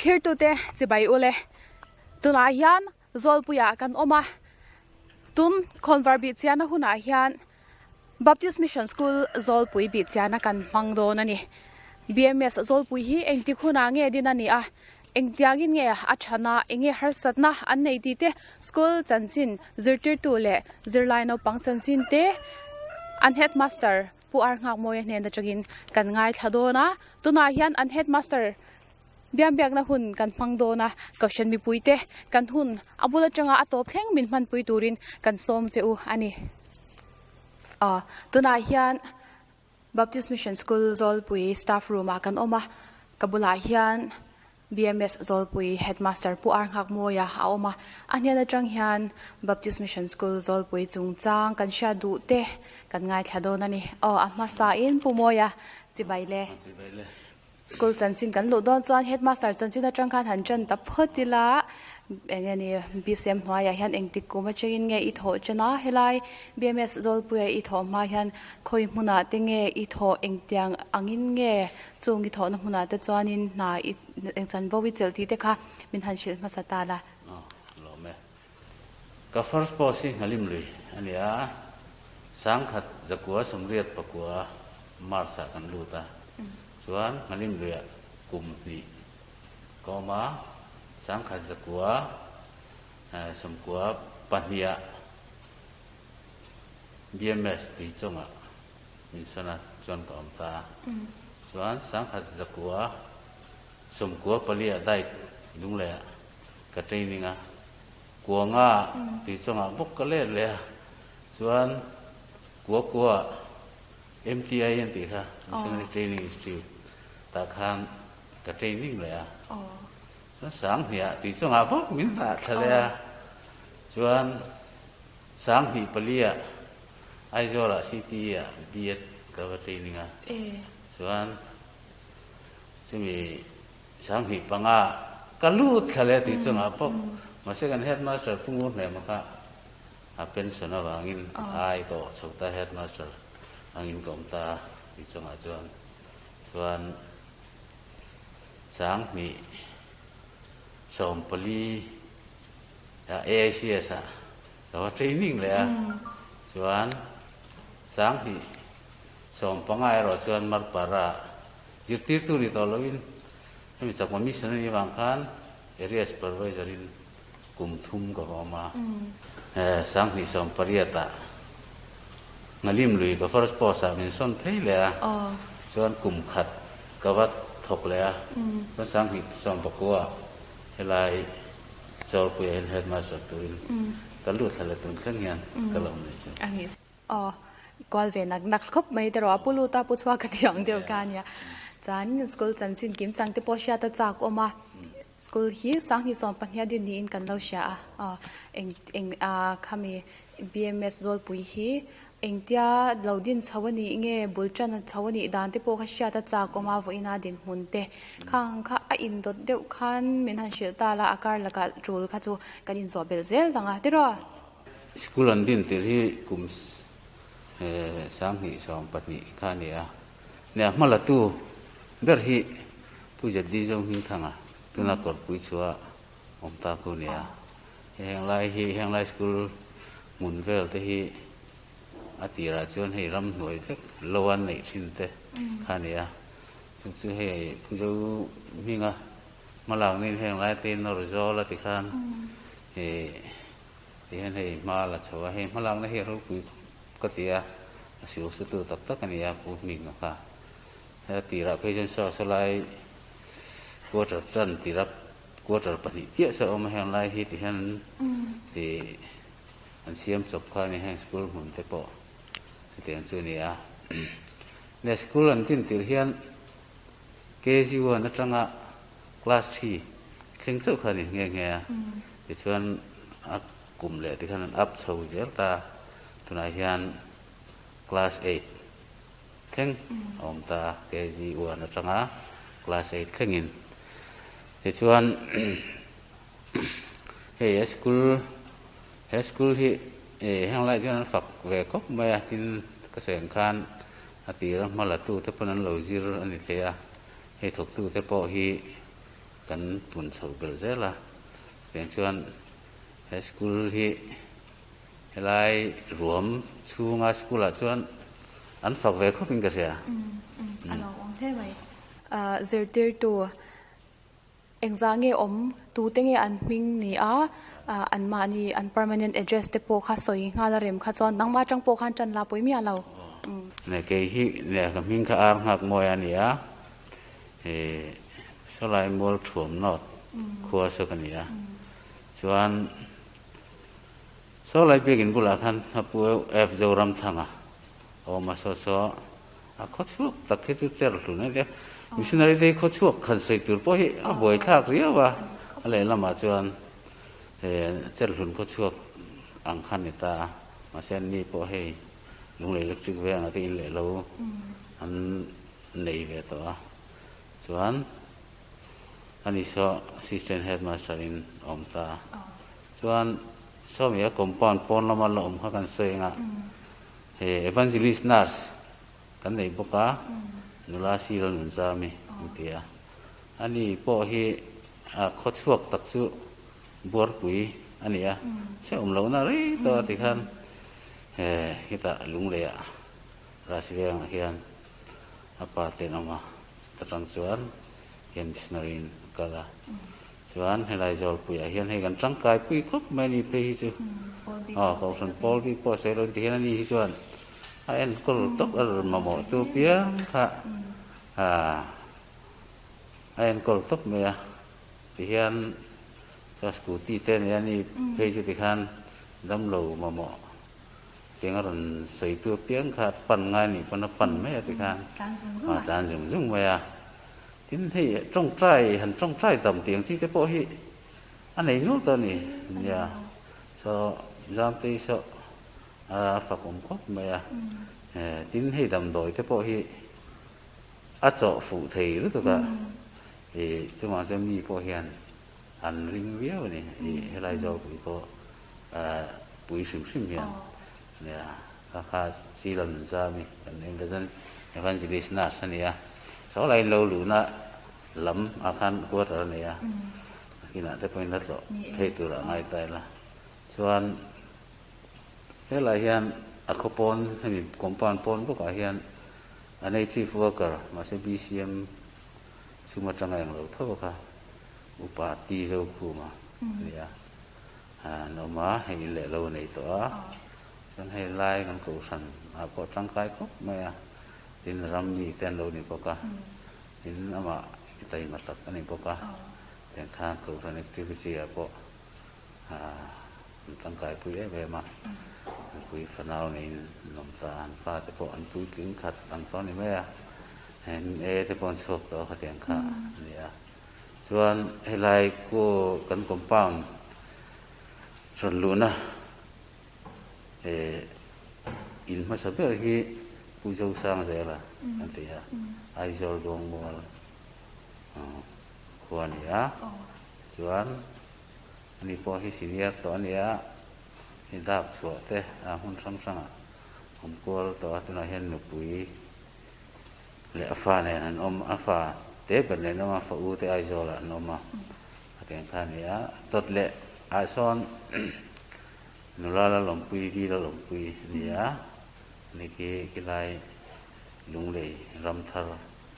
Thlirtute chibai ule. Tunah hian Zawlpuiah kan awm a, tun khawnvar bih chiahna hunah hian Baptist Mission School Zawlpui bih chiahna kan hmang dawn a ni. BMS Zawlpui hi engtik hunah nge din a ni a, engtiangin nge a thana, enge harsatna an nei tih te, school chanchin zirtirtu leh zirlai naupang chanchin te an headmaster Pu Arnghakmawia hnen atangin kan ngaithla dawn a, tunah hian an headmaster Biam biakna hun kan hmang dawn a, Kohhran mipuite kan hun a bul atanga a tawp thleng min hmanpui turin kan sawm che u a ni. Aw, tunah hian Baptist Mission School Zawlpui staff room ah kan awm a, ka bulah hian BMS Zawlpui Headmaster Pu Arnghakmawia a awm a, a hnen atang hian Baptist Mission School Zawlpui chungchang kan hriat duh te kan ngaithla dawn a ni. Aw, a hmasain Pu Mawia chibai le. School chanchin kan luh dawn chuan headmaster chanchin atang khan han ṭan ta phawt ila eng nge ni BCM hnuaiah hian engtik kum atangin nge i thawh ṭan a, helai BMS Zawlpuia i thawh hma hian khawi hmunah te nge i thawh engtiang angin nge chung i thawhna hmunah te chuanin hna i eng chanvo i chelh tih te kha min han hrilh hmasa ta la. Aw, lawm e. Ka first post hi Nghalim lui a ni a, Sangkhat zakua sawmriat pakua March ah kan lut a, chuan Nghalim luiah kum hnih ka awm a, Sangkhat zakua sawmkua pahniha BMS tui chungah min sawn a, chuan ka awm ta a, chuan Sangkhat zakua sawmkua paliah dike Lunglei ah ka training a, Kuanga tih chungah bawk ka let leh a, chuan kua kua MTI an tih kha, Missionary Training Institute, tah khan ka training leh a, chuan Sanghnih tih chungah bawk min dah thla leh a, chuan Sanghnih paliah Aizawlah CTE ah B.Ed ka va training a, chuan chumi Sanghnih panga ka lut thla leh tih chungah pawh mahse kan headmaster Pu Ngur Hnema kha a pension avangin ai ka awh chho ta headmaster angin ka awm ta tih chungah chuan chuan Sanghnih 14 AICS ah ka va training leh a chuan Sanghnih 15 erawh chuan Marpara Zirtirtu ni tawh loin hemi chakma mission a nih avang khan area supervisor in kum thum ka va awm a. 2018 ah Ngalim lui ka first post ah min sawn phei leh a, chuan kum khat ka va thawk leh a, chuan 2019 ah helai Zawlpuia hian headmaster turin ka lut thla leh tun thleng hian ka lo nei chu. Aw, kual ve nak nak khawp mai te rawh a, pu lut a, pu chhuak ka ti ang deuh kha ania. Chuan school chanchin kim chang te pawh hriat a chak awm a, school hi Sanghnih 12 a din niin kan lo hria a, aw eng eng ah khami BMS Zawlpui hi engtia lo din chho a nih nge bul tan a chho a nih dan te pawh kha hriat a chak awm a, vawiina dinhmun te khang kha a indawt deuh khan min han hrilh ta la, a kar lakah tul kha chu kan inzawh belh zel dang a, tiraw? School an din tir hi kum 2012 kha a ni a, nia hma latu ber hi Pu Zeddi Zohmingthanga tuna kawrpui chhuah awm ta khu a ni a, heng lai hi heng lai school hmun vel te hi a tirah chuan hei ramhnuai vek lo an neih thin te kha a ni a, chu chu hei Pu Zohminga hmalak niin heng lai te nawr zawl a ti khan ih Ti hian hei hma la chho a, hei hmalakna hi a ropui ka ti a, a siu sutu tak tak a ni a, Pu Hminga kha. He tirah phei chuan saw saw lai quarter tan tira quarter pahnih chiah saw a awm a, heng lai hi ti hian ti an siam chawp kha a ni, heng school hmun te pawh chutiang chu a ni a. Leh school an din tir hian KG one atanga Class 3 thleng chauh kha a ni nghe nghe a, tichuan a kum leh tikhan an up chho zel ta a, tunah hian class 8 thleng a awm ta a, KG 1 atanga class 8 thlengin. Tichuan hei a school he school hi heng lai chuan an fak ve khawp mai a, tin ka sawi ang khan a tira hma la tu te pawn an lo zir a ni thei a. Hei thawktute pawh hi kan pun chho belh zel a. Chutiang chuan he school hi helai ruam chhunga school ah chuan an fak ve khawp in ka hria. A lo awm hle mai. Zirtirtu Engzah nge awm tute nge an hming ni a, anmahni an permanent address te pawh kha sawi nghal a rem kha chuan nangmah atang pawh khan tan la pawi miah lo. Ne kei hi ne ka hming kha ar nghak mawi a ni a, he sawlai mual thuam nawt khua saw ka ni a, chuan sawlai biakin bulah khan a pu F Zoramthanga a awm a saw saw A khawchhuak tak hi chu cher hlun a nia. Missionary te hi khawchhuak khan sawi tur pawh hi a buaithlak riau a, a lehlamah chuan he cher hlun khawchhuak ang khan ni ta a, mahse an ni pawh hei Lunglei Electric vengah te in leh lo an nei ve tawh a, chuan ani saw Assistant Headmaster in a awm ta a, chuan sawmi a compound pawn lama la awm kha kan sawi anga. He Evangelist Nurse kan nei bawk a, nula Sila Nunzami an ti a. Ani pawh hi a khawchhuak tak chu Buarpui a ni a, se awm lohna rei tawh a ti khan he khitah Lungleiah Rasivengah hian a pa te an awm a, chuta tang chuan hian missionary in a kal a. Chuan helai Zawlpuiah hian hei kan tangkai pui khawp mai a ni phei hi chu. Aw Kohhran pawl bik pawh sawi lo ti hian ani hi chuan a enkawl tawp a rawn mamawh tu piang kha a enkawl tawp mai a. Tihian chuan scooty te a nia ani phei chu tikhan damlo mamawh tiang a rawn sawi tu piang kha pan ngai anih pawn a pan mai a tikhan a tlan zung zung mai a. Tin, hei tawngtai, han tawngtai dam tih ang chi te pawh hi a nei nual tawh a ni. Nia, saw Zamtei saw a fak awm khawp mai a. Tin, hei damdawi te pawh hi a chawh fuh thei lutuk a, ih chungah chuan mi pawh hian an ring viau a ni. Ih helai Zawlpui pawh pui hrim hrim hian Nia, kha kha Sila Nunzami kan Evangelist Nurse a ni a, Saulaiin lo luhna lam ah khan quarter a nei a, nakinah te pawhin la tlawh thei tur ah ngai ta ila. Chuan helai hian a khaw pawn hemi compound pawn bawkah hian a nei chief worker mahse BCM sum atanga englo tho kha upa Ti Zokhuma a ni a. An awm a, hei in leh lo a nei tawh a, chuan hei lai kan kohhran ah pawh tangkai khawp mai a, tin ram mi te an lo ni bawk a, tin amah i taima tak a ni bawk a, tiang khan kohhran activity ah pawh an tangkai pui em em a, nupui fanau neiin an awm ta a, an fate pawh an puitling khat ang tawh a ni mai a, MA te pawh an chhuak tawh a khatiang kha a ni a. Chuan helai ku kan compound rawn luhna eh in hmasa ber hi Pu Zosangzela kan ti a, Aizawl Luangmual khua a ni a. Chuan ani pawh hi senior tawh a ni a, hei dap chhuah te a hmun hrang hrangah awm kual tawh a, tunah hian nupui leh a fa nen an awm, a fa te ber nen an awm a, fa u te Aizawl ah an awm a, a tiang kha a ni a, dawt leh ah sawn nula la lawmpui, vi la lawmpui a ni a, ani khi khilai Lunglei ram thar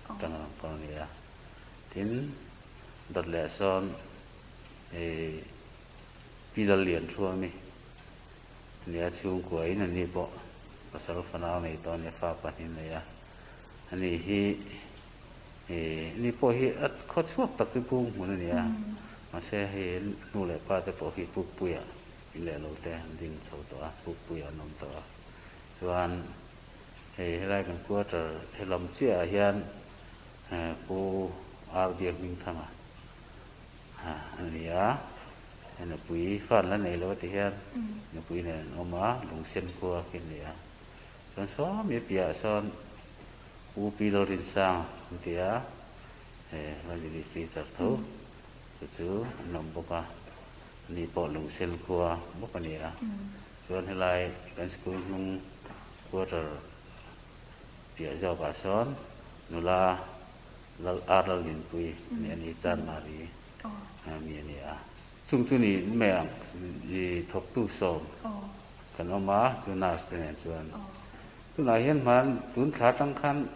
atanga rawn kal a ni a, tin dawt leh ah sawn ih Pi Lallianchhuami a ni a, chhungkua in an ni pawh pasal fanau nei tawh a ni a, fa pahnih a nei a. Ani hi ih ani pawh hi a khaw chhuak tak chu bung hmun a ni a, mahse hei nu leh pa te pawh hi Pukpuiah in leh lo te an ding chho tawh a, Pukpuiah an awm tawh a. Chuan hei helai kan quarter helam chiahah hian Pu R Biakhmingthanga a ni a, hei nupui fa an la nei lo a ti hian nupui nen an awm a, lungsen khua khi a ni a. Chuan sawmi piahah sawn Pu Pi Lalrinsang an ti a, he Evangelist teacher tho chu chu an awm bawk a, ani pawh lungsen khua bawk a ni a. Chuan helai kan school hnung quarter piah zawkah sawn nula Lal Ar Lalninpui a ni a ni, Chanmari. mi a ni a. Chung chu ni mai ang i thawktu sawm kan awm a, chu nurse te nen chuan. Tunah hian hman tun thla atang khan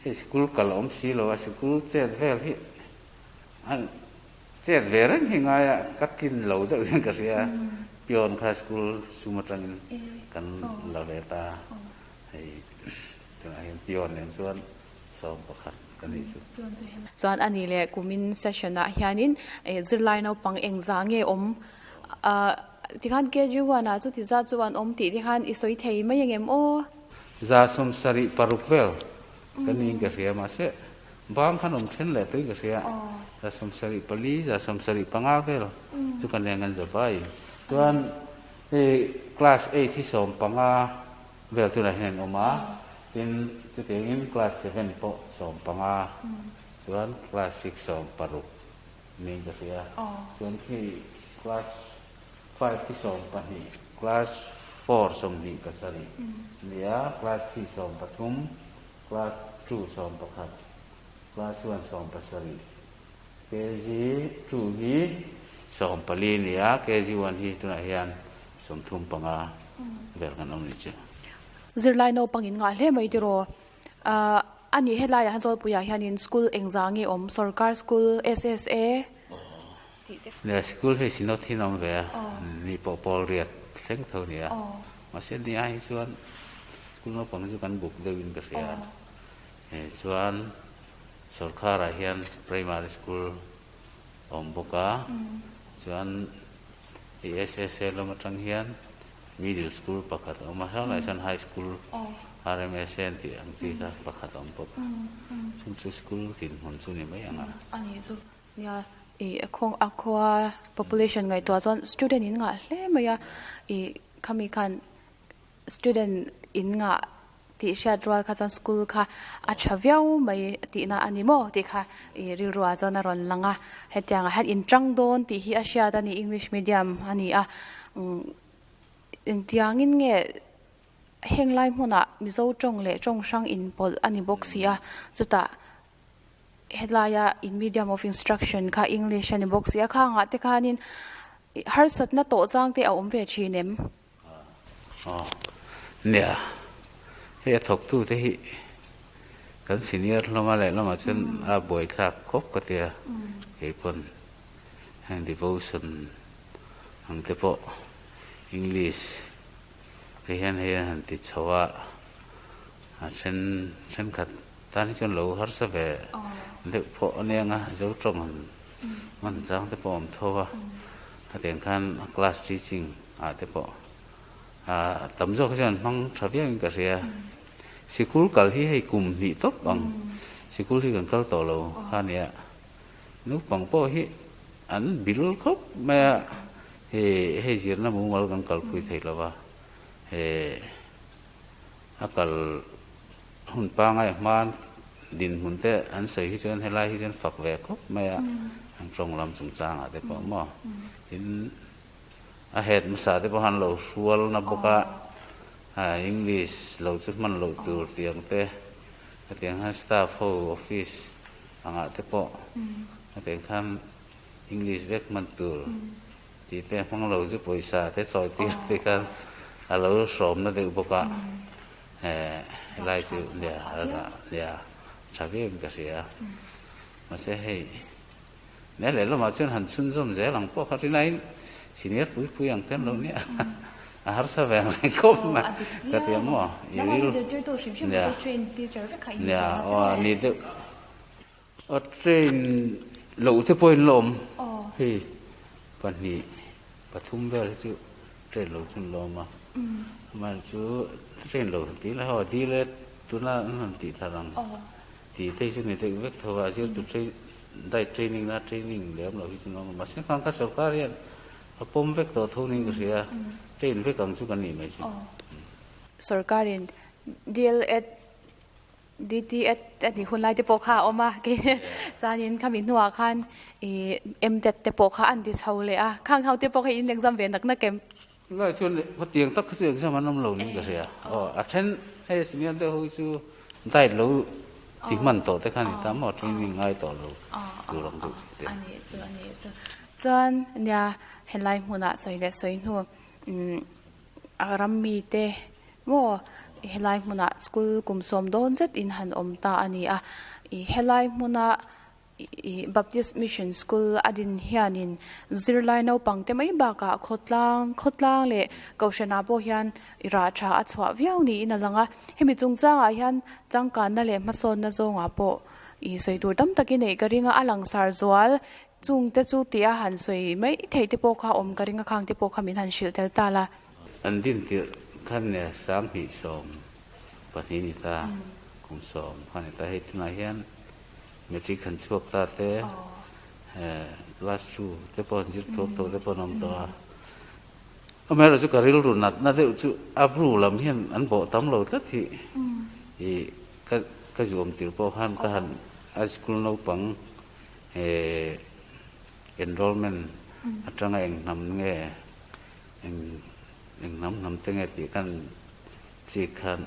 hei sikul kal a awm si lo a, sikul chet vel hi a chet ve reng hi ngai a, ka tlin lo deuh hian ka hria a, peon kha school sum atangin kan la ve ta hei tunah hian peon nen chuan 11 ka nih chu. Chuan a nih leh kumin session ah hianin zirlai naupang engzah nge awm tikhan KG one ah chuti zat chu an awm tih te khan i sawi thei mai angem aw? 76 vel ka niin ka hria mahse bang khan awm then leh tawhin ka hria 74, 75 vel chu ka nen kan za vai. Chuan hei class eight hi 15 Vel tunah hian an awm a, tin chutiangin class seven pawh 15 chuan class six 16 niin ka hria, chuan khi class five khi 12, class four 27 a ni a, class three 13, class two 11, class one 17, KG two hi 14 a ni a, KG one hi tunah hian 35 vel kan awm ni chu. Zirlai naupang in ngah hle mai tiraw? Ahh a nih helaiah hian Zawlpuiah hianin school engzah nge awm? Sorkar school, SSA tih te. Nia school hei Synod hi an awm ve a, ni pawh pawl riat thleng tho a ni a, mahse nia hi chuan school naupang chu kan buk deuhin ka hria a, chuan Sorkarah hian primary school a awm bawk a, chuan hei SSA lam atang hian middle school pakhat a awm a, helaiah chuan high school RMSA an tih ang chi kha pakhat a awm bawk a, chung chu school dinhmun chu ni mai ang a. A nih chu, nia ih a khaw a khua population ngaihtuah chuan student in ngah hle mai a, ih khami khan Student in ngah tih hriat rual kha chuan school kha a tha viau mai tihna a ni maw tih kha ih rilruah chuan a rawn lang a, hetiangah hian in tang dawn tih hi a hriat a ni English medium a ni a, umm engtiangin nge heng lai hmunah Mizo tawng leh tawng hrang inpawlh a ni bawk si a, chutah helaia in medium of instruction kha English a ni bawk si a, khangah te khanin harsatna tawh chang te a awm ve thin em? Aw nia, hei a thawktu te hi kan senior hlawm a lehlamah chuan a buaithlak khawp ka tia kei pawn heng devotion ang te pawh English te hian hei an han ti chho a, a then thenkhat tan hi chuan lo harsa ve deuh pawh a nia ang a, zo tawng han hman chang te pawh a awm tho a, hetiang khan class teaching ah te pawh ah tam zawk hi chuan an hmang tha viau in ka hria sikul kal hi hei kum hnih tawp ang sikul hi kan kal tawh lo kha nia naupang pawh hi an bil khawp mai a hei hei zirna mumal kan kalpui thei lo va he a kal hun pangai hman dinhmun te an sawi hi chuan helai hi chuan fak ve khawp mai a an tawng lam chungchangah te pawh maw tin A het hmasa te pawh han lo hrual na bawk a, English lo chu hman loh tur tiang te, hetiang khan staff ho office angah te pawh hetiang khan English vek hman tur tih te hmang lo chu pawisa te chawi tir te khan a lo hrawm na deuh bawk a, helai chu nia nia tha viau in ka hria mahse hei. Nia lehlamah chuan han chhunzawm zel ang pawh kha rinaiin senior pui pui ang khan lo nia a harsa ve ang reng khawp mai ka ti ang maw i ril nia nia aw a ni deuh a train loh te pawhin la awm hei pahnih pathum vel hi chu train lo chu an la awm a amaherawhchu train lo han tih la ho dil e tuna an han tih thar ang. Tih te hi chu ni deuh vek tho a, zirtu train diet training na training lem loh hi chu nuam a, mahse khang kha sorkar hian a pawm vek tawh tho niin ka hria, train vek ang chu kan nih mai chu. Sorkarin DLEd, DTEd a tih hun lai te pawh kha a awm a, chuanin khami hnuah khan ih MTEd te pawh kha an ti chho leh a, khang ho te pawh kha in exam ve nak nak em? Tunlai chuan hetiang tak kha chu exam an awm lo niin ka hria. Aw a then hei senior deuh ho hi chu diet lo Ti hman tawh te kha ni ta maw training ngai tawh lo tur ang deuh chi te. A nih chu a nih chu. Chuan nia helai hmunah sawi leh sawi hnu a ram mite maw helai hmunah school kum sawm dawn zet in han awm ta a ni a. Ih helai hmuna Ih Baptist Mission School a din hianin zirlai naupang te mai bakah khawtlang khawtlang leh kohhranah pawh hian rah tha a chhuah viau niin a lang a. Hemi chungchangah hian changkanna leh hmasawnna zawngah pawh ih sawi tur tam takin neih ka ring a, a langsar zual chung te chu tih a han sawi mai theih te pawh kha awm ka ring a, khang te pawh kha min han hrilh tel ta la. An din tirh khan nia 2022 ni ta, kum sawm kha ni ta, hei tunah hian Matric han chhuak ta te, class two te pawh han zir chhuak tawh te pawh an awm tawh a. Amaherawhchu ka rilru natna deuh chu a bru lam hian an bawh tam lo tlat hi ih ka ka zuam tir pawh khan ka han a school naupang enrollment atanga eng hnam nge eng eng hnam hnam te nge tih khan chik khan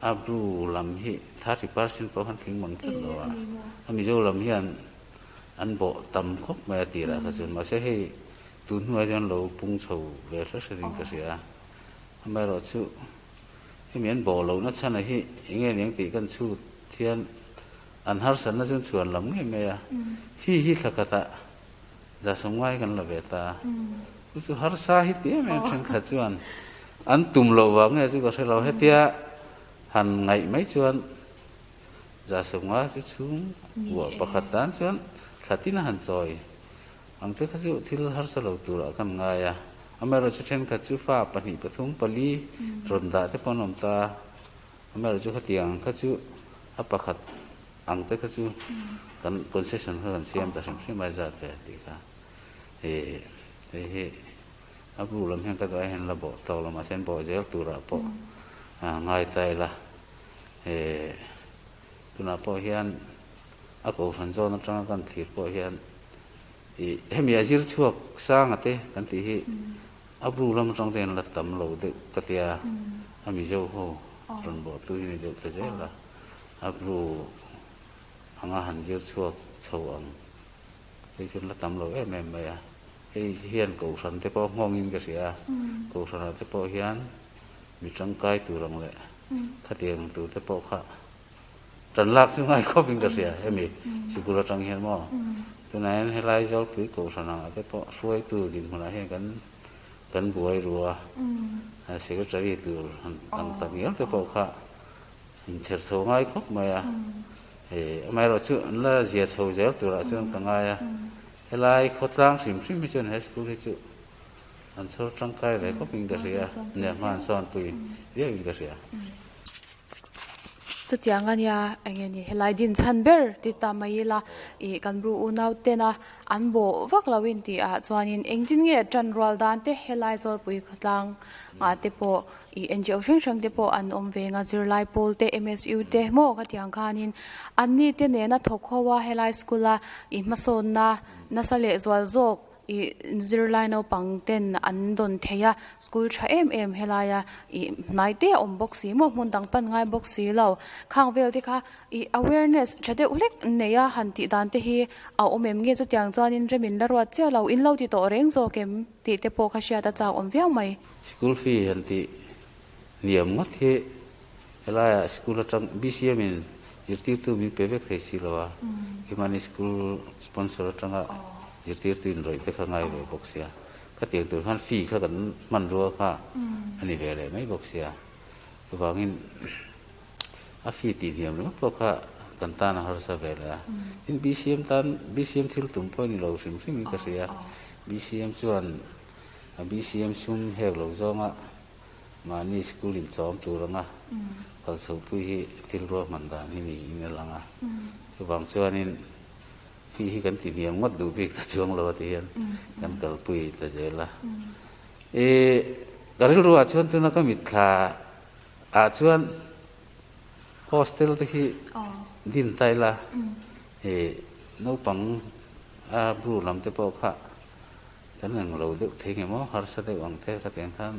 A Bru lam hi 30% pawh khan tling mang tlat lo a, a Mizo lam hian an bawh tam khawp mai a tirah kha chuan mahse hei tun hnuai chuan lo pung chho ve hre hretin ka hria a, amaherawhchu hemi an bawh lohna chhana hi eng nge niang tih kan chhut hian an harsatna chuan chhuan lam ngei mai a, hi hi thla khatah Zasawm ngai kan la ve ta a, chu chu harsa hi ti em em thenkhat chuan an tum loh vang nge chu ka hre lo, hetia han ngaih mai chuan Zasawm ngai chu chhung kuah pakhat tan chuan thla tin a han chawi ang te kha chu thil harsa lo turah kan ngai a, amaherawhchu thenkhat chu fa pahnih pathum pali rawn dah te pawh an awm ta a, amaherawhchu khatiang kha chu a pakhat Ang te kha chu kan concession kha kan siam ta hrim hrim a zat ve tih kha hei hei hi a bu lam hian ka duh ai hian la bawh tawk lo mahse an bawh zel turah pawh ngai ta ila hei tunah pawh hian a kohhran zawn atanga kan thlir pawh hian ih hemi a zir chhuak sanga te kan tih hi a bu lam atang te hian la tam lo deuh ka tia a Mizo ho rawn bawh tu hi ni deuh ta zel a. A bru anga han zir chhuak chho ang hei chuan la tam lo em em mai a, hei hian kohhran te pawh nghawngin ka hria a, kohhranah te pawh hian mi tangkai tur ang leh khatiang tur te pawh kha tan lak chu ngai khawpin ka hria hemi sikul atang hian maw tunah hian helai Zawlpui kohhran angah te pawh hruaitu dinhmunah hian kan kan buai ru a, secretary tur han ang tak ngial te pawh kha Inchher chho ngai khawp mai a, hei amaherawhchu an la zia chho zel turah chuan ka ngai a, helai khawtlang hrim hrim hi chuan he school hi chu an chhawr tangkai ve khawpin ka hria, nia hma an sawnpui viauin ka hria. Chutiang a nia, eng nge ni helai din chhan ber ti ta mai ila ih kan bru unau tena an bawh vak lo in tih ah chuanin engtin nge tan rual dan te helai Zawlpui khawtlang ah te pawh Ih NGO hrang hrang te pawh an awm ve nga zirlai pawl te MSU te maw khatiang khanin anni te nena thawk ho a helai school a ih hmasawnna nasa leh zual zawk ih zirlai naupang ten an dawn thei a school tha em em helai a ih hnai te a awm bawk si maw hmun dang pan ngai bawk si lo khang vel te kha ih awareness tha deuh hlek nei a han tih dan te hi a awm em nge chutiang chuanin rem in la ruat chiah lo in lo ti tawh reng zawk em tih te pawh kha hriat a chak awm viau mai. School fee han tih hniam ngawt hi helaiah school atang BCM in zirtirtu min pe vek thei si lo a, keimahni school sponsor atanga zirtirtu in rawih te kha ngai ve bawk sia, khatiang tur khan fee kha kan hmanrua kha a ni ve leh mai bawk sia, chuvangin a fee tih hniam ringawt pawh kha kan tan a harsa ve leh a, tin BCM tan BCM thil tum pawh a ni lo hrim hrim in ka hria, BCM chuan A BCM sum hek lo zawnga mahni school in chawm tur anga kal chhopui hi thil ruahman dan hi niin a lang a. Chuvang chuanin fee hi kan ti hniam ngawt duh bik ta chuang lo a ti hian kan kalpui ta zel a. I ka rilruah chuan tuna ka mitthla ah chuan hostel te hi din ta ila i naupang a bru lam te pawh kha Kan englo deuh thei nge maw, harsa deuh ang te ka tiang khan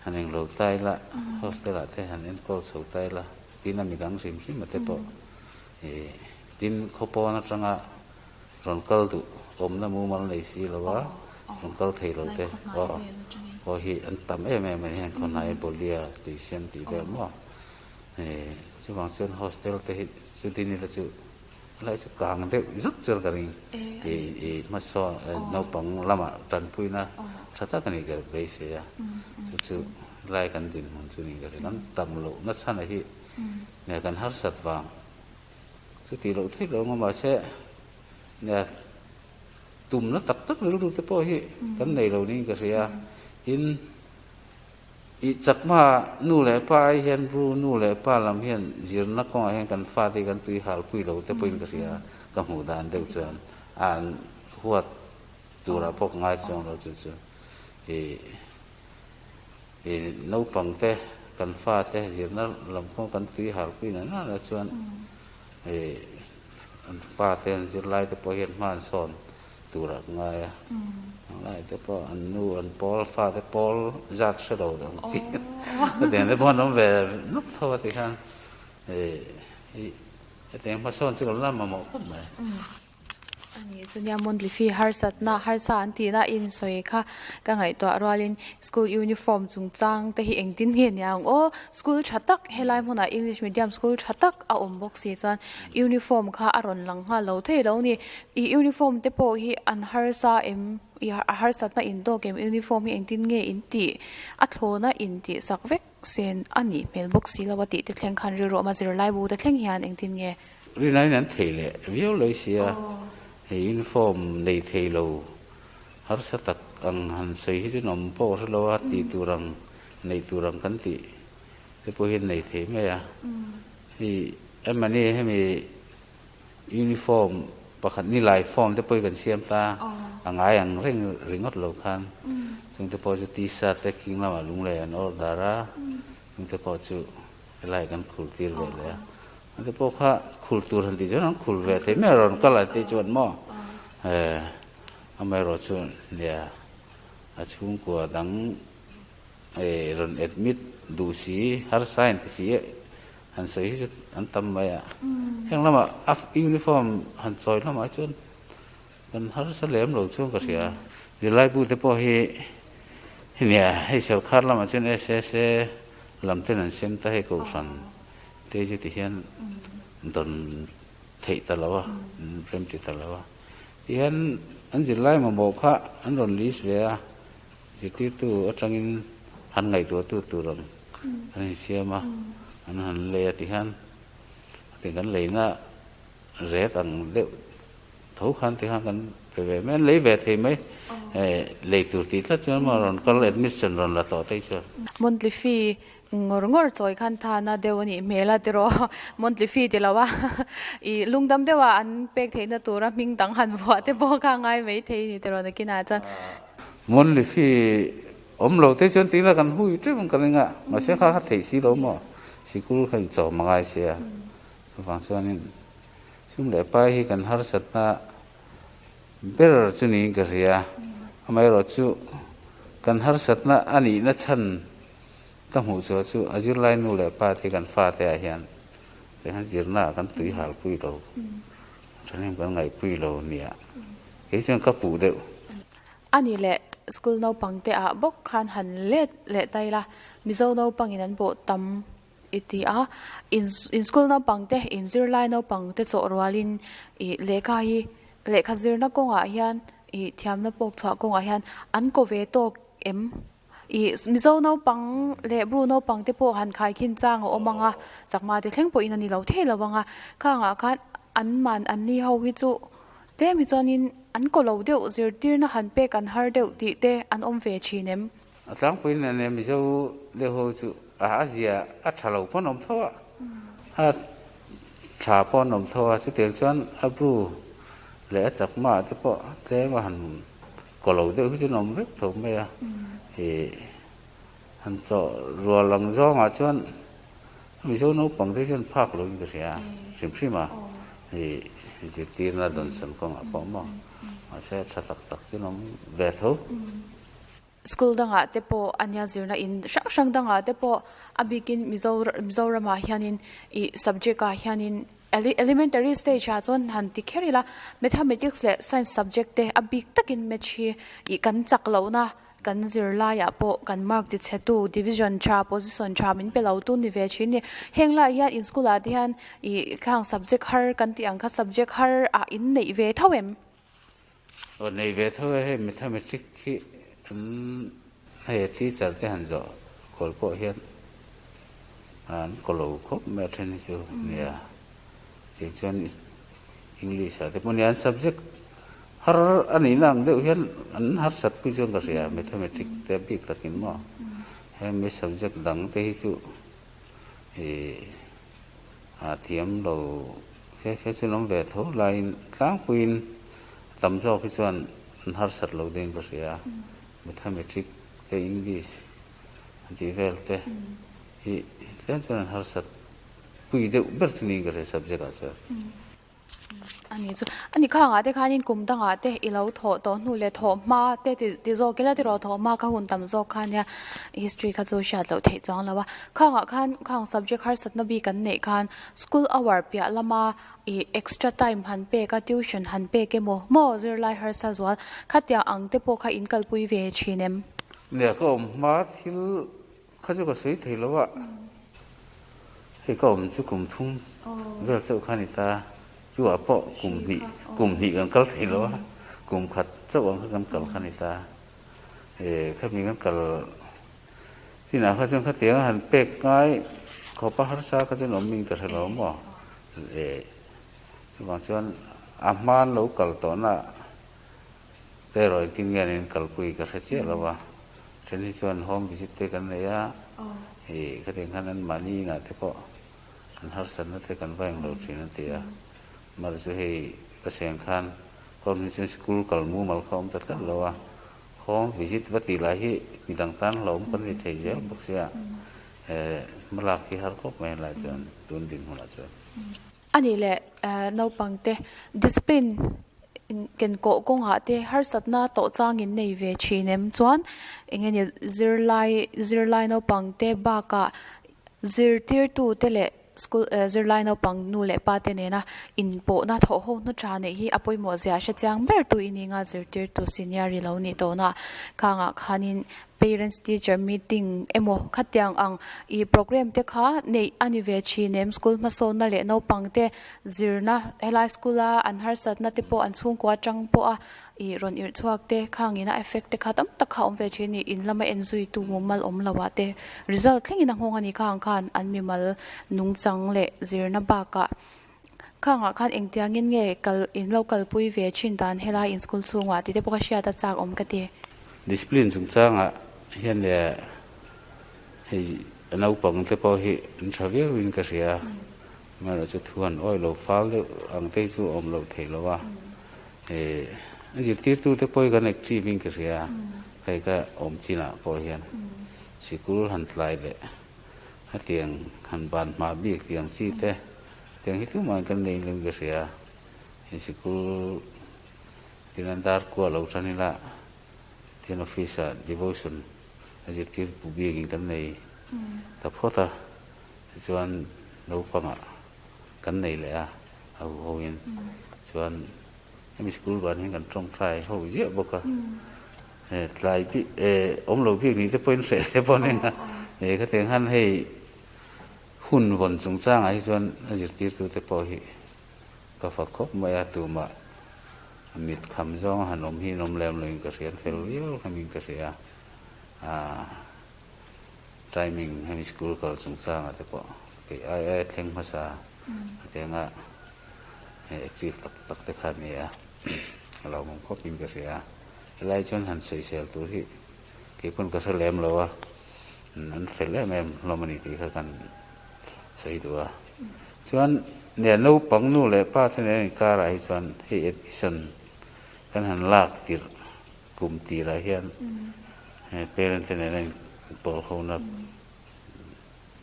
han englo ta ila, hostel ah te han enkawl chho ta ila. Tin a midang hrim hrim a te pawh ih tin khaw pawn atanga rawn kal duh awmna mumal nei si lo a, rawn kal thei lo te aw pawh hi an tam em em a ni heng khawnai Bolia tui sen tih vel maw ih chuvang chuan hostel te hi chutin ila chu Helai chu kang deuh zut chuan ka ring ih ih hmasawn naupang lamah tanpuina tha tak a nih ka beisei a, chu chu helai kan dinhmun chu nih ka ring. Kan tam loh na chhan a hi nia kan harsat vang chu tih loh theih lo ang a mahse nia tumna tak tak rilru te pawh hi kan nei lo niin ka hria tin I chakma nu leh pa ai hian Bru nu leh pa lam hian zirna kawngah hian kan fate hi kan tui hal pui lo te pawhin ka hria, ka hmuh dan deuh chuan an huat turah pawh ka ngai chuang lo chu chu i i naupang te kan fate zirna lam kawng kan tui hal pui na nana chuan i an fate an zirlai te pawh hian hma an sawn turah ka ngai a, lai te pawh an nu an pawl fate pawl zat hre lo ang chi hetiang te pawh an awm ve nawk tho a tikhan ih hetiang hmasawn chu kan la mamawh khawp mai. A ni chunia monthly fee harsatna harsa an tihna insawi kha ka ngaihtuah rualin school uniform chungchang te hi engtin nge nia ang aw school tha tak helai hmunah english medium school tha tak a awm bawk si chuan uniform kha a rawn lang nghal lo thei lo ni. I uniform te pawh hi an harsa em? I a harsatna in tawk em? Uniform hi engtin nge in tih? A thlawna in tih sak vek sen a nih hmel bawk si lo a tih te thleng khan rilru awm a, zirlai bu te thleng hian engtin nge? Rinaiin an thei leh viau lo i sia, hei uniform nei thei lo harsa tak ang han sawi hi chu an awm pawh hre lo a, tih tur ang neih tur ang kan tih te pawh hi an nei thei mai a. Hei emawni hemi Uniform pakhat ni lai form te pawh hi kan siam ta a ngai ang reng ringawt lo khan chung te pawh chu t-shirt te king lamah lunglei an order a chung te pawh chu helai kan khul tir ve leh a te pawh kha khul tur han tih chuan an khul ve thei mai a rawn kal an tih chuan maw eh amaherawh chu nia a chhungkua dang eh rawn admit duh si harsa in ti si Han sawi hi chu an tam mai a, heng lamah a uniform han chawi lamah chuan kan harsa lem lo chuan ka hria. Zirlaibu te pawh hi nia hei sorkar lamah chuan SSA lam ten an sem ta hei kohhran te chu ti hian dawn theih ta lo a, an rem ti ta lo a. Tihian an zirlai mamawh kha an rawn list ve a. Zirtirtu atangin han ngaihtuahtu tur ang an insiam a, an han lei a ti hian heti kan leina ret ang deuh tho khan ti khan kan pe ve mai, an lei ve thei mai, lei tur tih tlat chuan maw rawn kal admission rawn la tawh te hi chuan. Monthly fee ngawr ngawr chawi khan thana deuh a nih hmel a tiraw monthly fee ti lo a ih lungdam deuha an pek theihna tura hming dang han vuah te pawh kha a ngai mai thei a ni tiraw nakinah chuan. Monthly fee awm lo te chuan tingla kan hui teuh ang ka ring a mahse kha kha theih si lo maw sikul kha inchawm a ngai sia chuvang chuanin sum leh pai hi kan harsatna ber chu niin ka hria amaherawhchu kan harsatna a nihna chhan Ka hmuh chhuah chu a zirlai nu leh pa te kan fate ah hian tihian zirna ah kan tui hal pui lo, thahnem kan ngaih pui lo nia kei chuan ka puh deuh. A nih leh school naupang te ah bawk khan han let leh ta ila, Mizo naupang in an bawh tam i ti a, in in school naupang te in zirlai naupang te chawh rual in i lehkha hi lehkha zirna kawngah hian i thiamna pawk chhuah kawngah hian an ko ve tawk em? Ih, Mizo naupang leh Bru naupang te pawh han khaikhin chang a awm ang a, chakma te thleng pawhin a ni lo thei lo ang a, khangah khan an man an ni ho hi chu tlem hi chuanin an kaw lo deuh, zirtirna han pek an har deuh tih te an awm ve thin em? A tlangpuiin nen nen Mizo deuh ho chu a zia a tha lo pawh an awm tho a, a tha pawh an awm tho a, chutiang chuan a Bru leh a chakma te pawh tlem a han Kaw lo deuh hi chu an awm vek tho mai a, ih han chawh rual ang zawngah chuan Mizo naupang te chuan phak loin ka hria hrim hrim a, ih zirtirna dawnsawn kawngah pawh maw mahse tha tak tak chu an awm ve tho. School dangah te pawh a nia zirna in hrang hrang dangah te pawh a bikin Mizo Mizoramah hianin ih subject ah hianin elementary stage ah chuan han ti kher ila mathematics leh science subject te a bik takin maths hi ih kan chak lohna kan zirlaiah pawh kan mark ti chhe tu division tha position tha min pe lo tu ni ve thin a ni. Heng laiah hian in school ah te hian ih khang subject har kan tih ang kha subject har ah in neih ve tho em? Aw nei ve tho e, hei mathematic hi an hei teacher te han zawh kual pawh hian an kaw lo khawp mai a then hi chu nia tih chuan English ah te pawh nia an subject har a nihna ang deuh hian an harsat pui chuan ka hria mathematic te bik takin maw hemi subject dang te hi chu ih A thiam lo fe fe chu an awm ve tho laiin tlangpuiin a tam zawk hi chuan an harsat lo ding ka hria. Mathematics te English an tih vel te hi tlem chuan an harsat pui deuh ber chu niin ka hria subject ah chuan. A ni chu. A ni khangah te khanin kum dangah te i lo thawh tawh hnu leh thawh hma te ti zawk ila tiraw thawh hma kha hun tam zawk kha nia history kha chu hriat loh theih chuang lo a. Khangah khan khang subject harsatna bik an neih khan school hour piah lama ih extra time han pek a tuition han pek emaw maw zirlai harsa zual khatiang ang te pawh kha in kalpui ve thin em? Nia ka awm hma thil Kha chu ka sawi thei lo a, hei ka awm chu kum thum vel chauh kha a ni ta, chu ah pawh kum hnih kum hnih kan kal thei lo a, kum khat chauh ang kha kan kal kha a ni ta, e khami kan kal chinah kha chuan khatiang a han pek ngai khawp a harsa kha chuan awm in ka hre lo maw, e chuvang chuan a hma an lo kal tawhna Te erawh engtin nge an in kalpui ka hre chiah lo a, then hi chuan home visit te kan nei a, ih khatiang khan an mahni inah te pawh an harsatna te kan va englo thin an ti a, mar chu hei ka seng khan ka awm hi chuan school kal mumal kha awm ta tlat lo a, home visit va tih lah hi midang tan hlauhawm kan ni thei zel bawk sia, hmalak hi har khawp mai helai chuan tun dinhmunah chuan. A nih leh naupangte discipline kenkawh kawngah te harsatna tawh changin nei ve thin em chuan eng nge ni zirlai zirlai naupangte bakah zirtirtute leh school zirlai naupang nu leh pa te nena inpawhna thawh ho hnu tha neih hi a pawimawh zia hre chiang ber tu i ni nga zirtirtu senior i lo nih tawhna khangah khanin Parents teacher meeting emaw khatiang ang ih program te kha neih a ni ve thin em? School hmasawnna leh naupang te zirna helai school a an harsatna te pawh an chhungkua atang pawh a ih rawn irh chhuak te khangin a effect te kha tam tak kha a awm ve thin a ni. In lama en zui tu mumal awm lo ah te result thlengin a nghawng a ni kha ang khan an mimal nungchang leh zirna bakah Khangah khan engtiangin nge kal in lo kalpui ve thin dan helai in school chhungah tih te pawh ka hriat a chak awm ka ti. Discipline chungchangah hian leh hei naupang te pawh hi an tha viau in ka hria, amaherawhchu thu han awih lo fal deuh ang te hi chu awm loh theih lo a, hei a zirtirtu te pawh hi kan active in ka hria, hei ka awm chinah pawh hian sikul han tlai leh hetiang han ban hma bik tiang chi te. Tiang hi tumah in kan nei lem ka hria, hei sikul tin an dar kuah lo tan ila tin office ah devotion a zirtir pu biak in kan nei ta phawt a, tichuan naupang ah kan nei leh a, a huho in chuan hemi school ban hian kan tawngtai ho ziah bawk a, tlai bik awm lo bik nih te pawhin hreh te pawh a ni a, khatiang khan hei. Hun vawn chungchangah hi chuan a zirtirtute pawh hi ka fak khawp mai a, tumah mit kham zawng a han awm hi an awm lem loin ka hria, an fel viau hlawmin ka hria a, timing hemi school kal chungchangah te pawh kei ai aia thleng hmasa hetianga active tak tak te kha a ni a, a lo awm khawpin ka hria a, helai chuan han sawisel tur hi Kei pawn ka hre lem lo a, an fel em em hlawm a ni tih kha kan sawi duh a. Chuan nia naupang nu leh pa te nen inkarah hi chuan hei admission kan han lak tirh kum tirah hian parent te nen a inpawl hona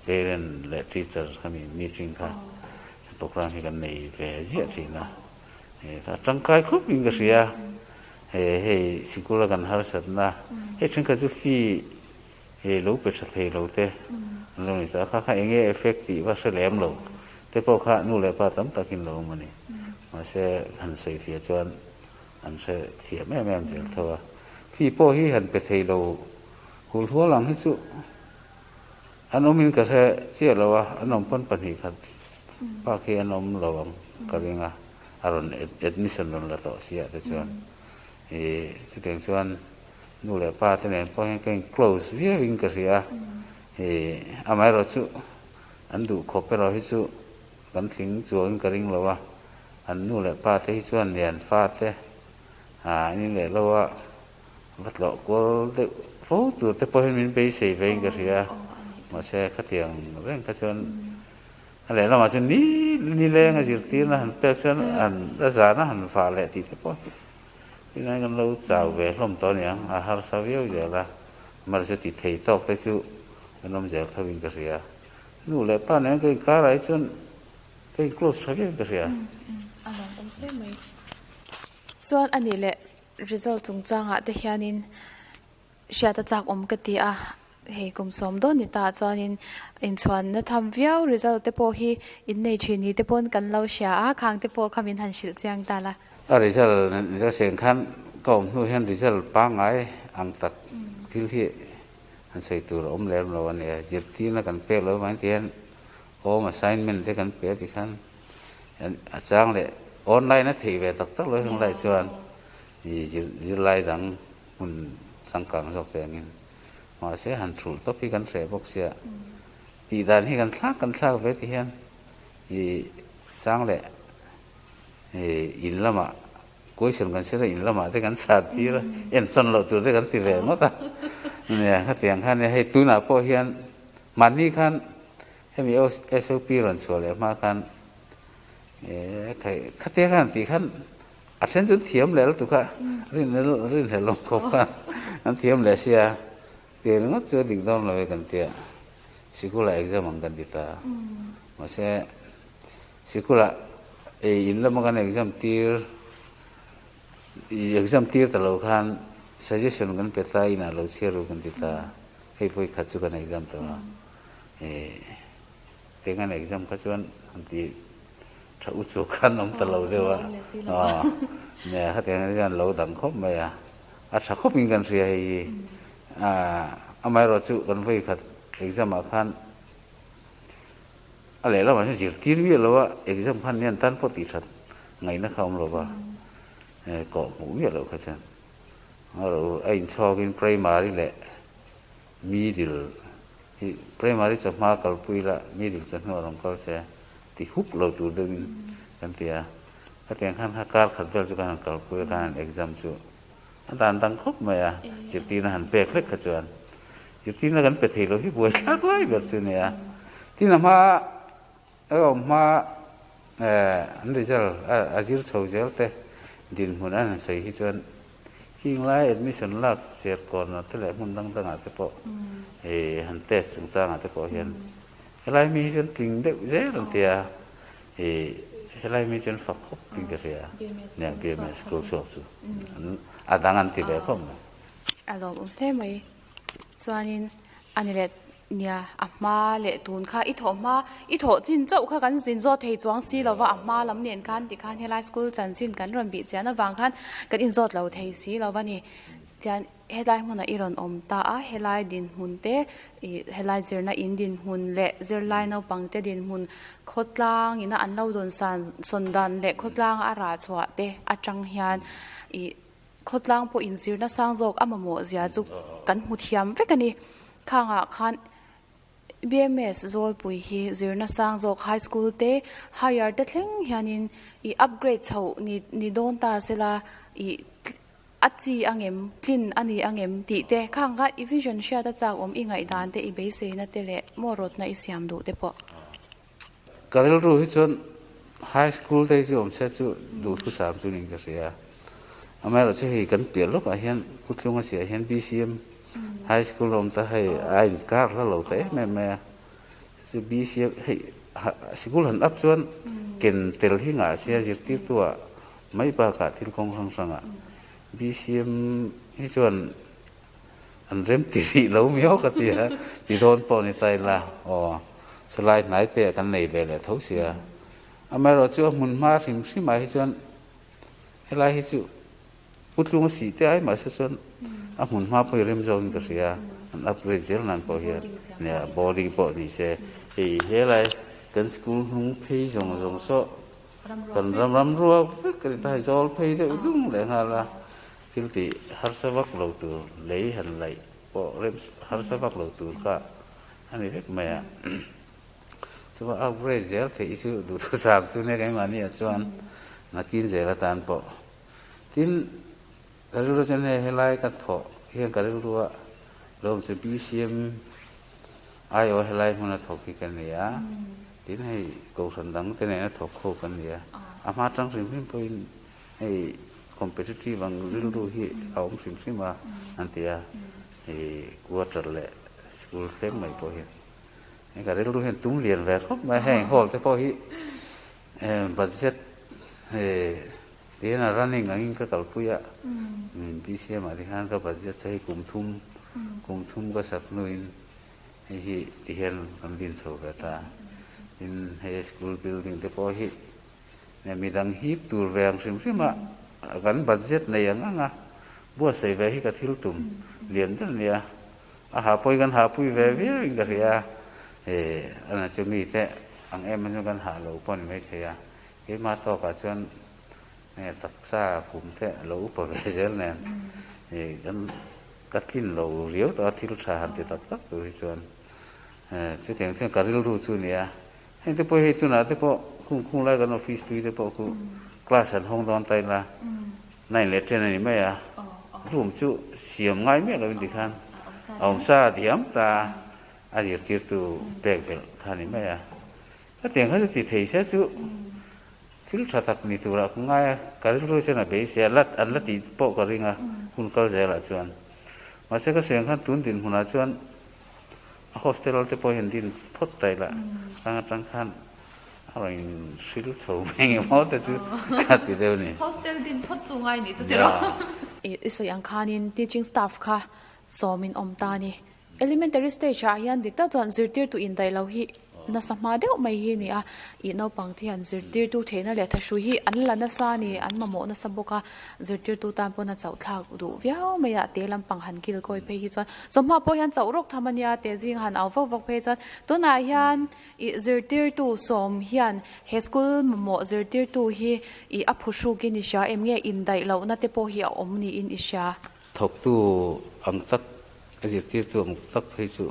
parent leh teacher khami meeting kha program hi kan nei ve ziah thin a, a tangkai khawp in ka hria. Hei sikul a kan harsatna hei thenkhat chu fee hei lo pe tha thei lo te an lo ni ta a, kha kha eng nge effect tih va hre lem lo te pawh kha nu leh pa tam takin lo awm a ni. Mahse han sawi fiah chuan an hre thiam em em zel tho a, fee pawh hi han pe thei lo hulhual ang hi chu An awmin ka hre chiah lo a, an awm pawn 2 khat bak hi an awm lo ang ka ring a, a rawn admission rawn la tawh si ah te chuan ih chutiang chuan nu leh pa te nen pawh hian ka in close viau in ka hria a, ih amaherawh chu an duh khawp erawh hi chu kan tling chuangin ka ring lo a, an nu leh pa te hi chuan lian fa te ah an in leh lo a. Va tlawh kual deuh fo tur te pawh hian min beisei ve in ka hria a, mahse khatiang reng kha chuan a lehlamah chuan ni nileng a zirtirna han pek chuan an a zana han vah leh tih te pawh hi tunah hian kan lo chau ve hlawm tawh a ni ang, a harsa viau zel a, amaherawhchu ti thei tawk te chu kan awm zel tho in ka hria. Nu leh pa nen ka inkarah hi chuan ka in close tha viau in ka hria. A lawmawm hle mai. Chuan a nih leh Result chungchangah te hianin hriat a chak awm ka ti a, hei kum 10 dawn ni ta chuanin inchhuanna tham viau result te pawh hi in nei thin ni te pawn kan lo hria a, khang te pawh kha min han hrilh chiang ta la. A result ni seng khan ka awm hnu hian result pangngai ang tak thil hi han sawi tur a awm lem lo a nia, zirtirna kan pek loh avangin ti hian home assignment te kan pe a ti khan A chang leh online a theih ve tak tak lo heng lai chuan ih zirlai dang hmun changkang zawk te angin mahse han thulh tawp hi kan hreh bawk sia tih dan hi kan thlak kan thlak ve ti hian ih chang leh ih in lamah question kan hriat a in lamah te kan chhan tir a entawn loh tur te kan ti ve ngawt a nia khatiang khan hei tunah pawh hian mahni khan Hemi SOP rawn chhuah leh hma khan khatia khan tih khan a then chu an thiam leh lutuk a, rinhlelh lawm khawp khan an thiam leh sia, tih ringawt chu a dik dawn lo e kan tia, sikulah exam ang kan ti ta a, mahse sikulah ei in lama kan exam tir exam tir ta lo khan suggestion kan pe ta inah lo chhiar u kan ti ta a, hei vawi khat chu kan exam tawh a. Keng an exam kha chuan an ti tha u chu khan awm ta lo deuh a, nia khatiang hian lo dang khawp mai a, a tha khawp in kan hria hei hi, amaherawh chu kan vawi khat exam ah khan a lehlamah chuan zirtir miah lo a, exam khan nian tan pawh tih that ngaihna kha awm lo va, kawh hmuh miah loh kha chuan a inchhawkin primary leh middle Hi primary chawhma kalpui la middle chawhnu a rawn kal se ti hup lo tur deuhin kan ti a, khatiang khan kha kar khat vel chu kan han kalpui a, kan han exam chu a dan dang khawp mai a, zirtirna han pek hlek kha chuan zirtirna kan pe thei lo hi buai thlak lai ber chu a ni a, tin a hma a awm hma an result a zir chho zel te dinhmun an han sawi hi chuan Khing lai admission lak ser corner te leh hmun dang dangah te pawh hei han test chungchangah te pawh hian helai mi hi chuan tling deuh zel an ti a, hei helai mi chuan fak khawp tih ka hria nia BMS school chhuak chu a dang an ti ve khawp mai. A lawmawm hle mai. Chuanin a ni leh Nia, a hma leh tun kha i thawh hma, i thawh chin chauh kha kan zin zawt thei chuang si lova, a hma lam nen khan tikhan helai school chanchin kan rawn bih chian avang khan kan inzawt lo thei si lo va ni. Tian helai hmunah i rawn awm ta a, helai dinhmun te, ih helai zirna in dinhmun leh zirlai naupang te dinhmun khawtlang ina an lo dawn san sawn dan leh khawtlang a rah chhuah te atang hian ih Khawtlang pawh inzirna sang zawk a mamawh zia chu kan hmu thiam vek a ni. Khangah khan BMS Zawlpui hi zirna sang zawk High School te, Higher te thleng hianin ih upgrade chhoh ni ni dawn ta sela ih a chi angem, tlin a ni angem tih te khang kha i vision hriat a chak awm i ngaihdan te i beiseina te leh maw rawtna i siam duh te pawh. Ka rilru hi chuan High School te hi chu awm se chu duhthusam chu niin ka hria. Amaherawhchu hei kan piah lawkah hian Putlunga siah hian BCM High School a awm ta hei a inkar hla lo ta em em mai a. Chu chu BCM hei sikul han up chuan ken tel hi ngah sia zirtirtu ah mai bakah thil kawng hrang hrangah. BCM hi chuan an rem ti rih lo miau ka ti a, ti dawn pawh ni ta ila aw chulai hnai te ah kan nei ve leh tho sia. Amaherawh chu a hmun hma hrim hrim ah hi chuan helai hi chu Putlung a sih te ai mahse chuan a hmun hma pawh hi rem zawkin ka hria, an upgrade zel nan pawh hian nia boarding pawh ni se hei helai kan school hnung phei zawng zawng saw kan ram ram ruak vek a ni ta hei zawl phei deuh dung leh nghal a thil tih harsa vak lo tur lei han laih pawh rem harsa vak lo tur kha a ni vek mai a chuan upgrade zel theih chu duhthusam chu nia keimahni ah chuan nakin zel atan pawh. Tin, ka rilru chuan hei helai ka thawh hian ka rilrua lawm chu BCM aiawh helai hmuna thawk hi ka ni a, tin hei kohhran dang te nena thawk ho ka ni a, a hma tang hrim hrim pawhin hei competitive ang rilru hi a awm hrim hrim a an ti a, hei quarter leh school thleng mai pawh hian hei ka rilru hian tum lian ve khawp mai a, heng hall te pawh hi budget hei Tihian a running angin ka kalpui a, BCM ah tikhan ka budget sa hi kum thum, kum thum ka sak hnuin hei hi tihian kan din chho ve ta. Tin, hei school building te pawh hi midang hip tur ve ang hrim hrim a, kan budget nei ang ang a, buatsaih ve hi ka thil tum lian ber a nia. A ha pawhin kan hahpui ve viau in ka hria, a chu mite ang em chu kan hah lo pawh a ni maithei a. Keimah tawkah chuan nge taksa kum te a lo upa ve zel nen ih kan ka tlin lo riau tawh a thil tha han ti tak tak tur hi chuan chutiang chuan ka rilru chu a ni a, heng te pawh hei tunah te pawh khung khung lai kan office tui te pawh khu class an hawng dawn ta ila 9 leh 10 a ni mai a, room chu siam ngai miah lo in tikhan a awm sa diam ta a zirtirtu pek belh kha a ni mai a. Hetiang kha chu ti thei se chu thil tha tak ni turah ka ngai a, ka rilru chuan a beisei a, lat an la tih pawh ka ring a hun kal zelah chuan. Mahse ka sawi ang khan tun dinhmunah chuan a hostel te pawh hian din phawt ta ila tang atang khan a rawn in hril chho mai nge maw te chu ka ti deuh a ni. Hostel din phawt chu ngai ni chu tiraw? I sawi ang khanin teaching staff kha sawmin awm ta a ni. Elementary stage ah hian dik tak chuan zirtirtu indaih lo hi nasa hma deuh mai hi a ni a, ih naupang te hian zirtirtu theihna leh thahrui hi an la nasa a ni, an mamawh nasa bawk a, zirtirtu tan pawn a chauh thlak duh viau mai a, te lampang han kil kawi phei hi chuan chawhma pawh hian chauh rawk tham a nia, te zing han au vak vak phei chuan tunah hian ih zirtirtu sawm hian he school mamawh zirtirtu hi ih a phuhrukin i hria em nge indaih lohna te pawh hi a awm niin i hria. Thawktu ang tak A zirtirtu ang tak phei chu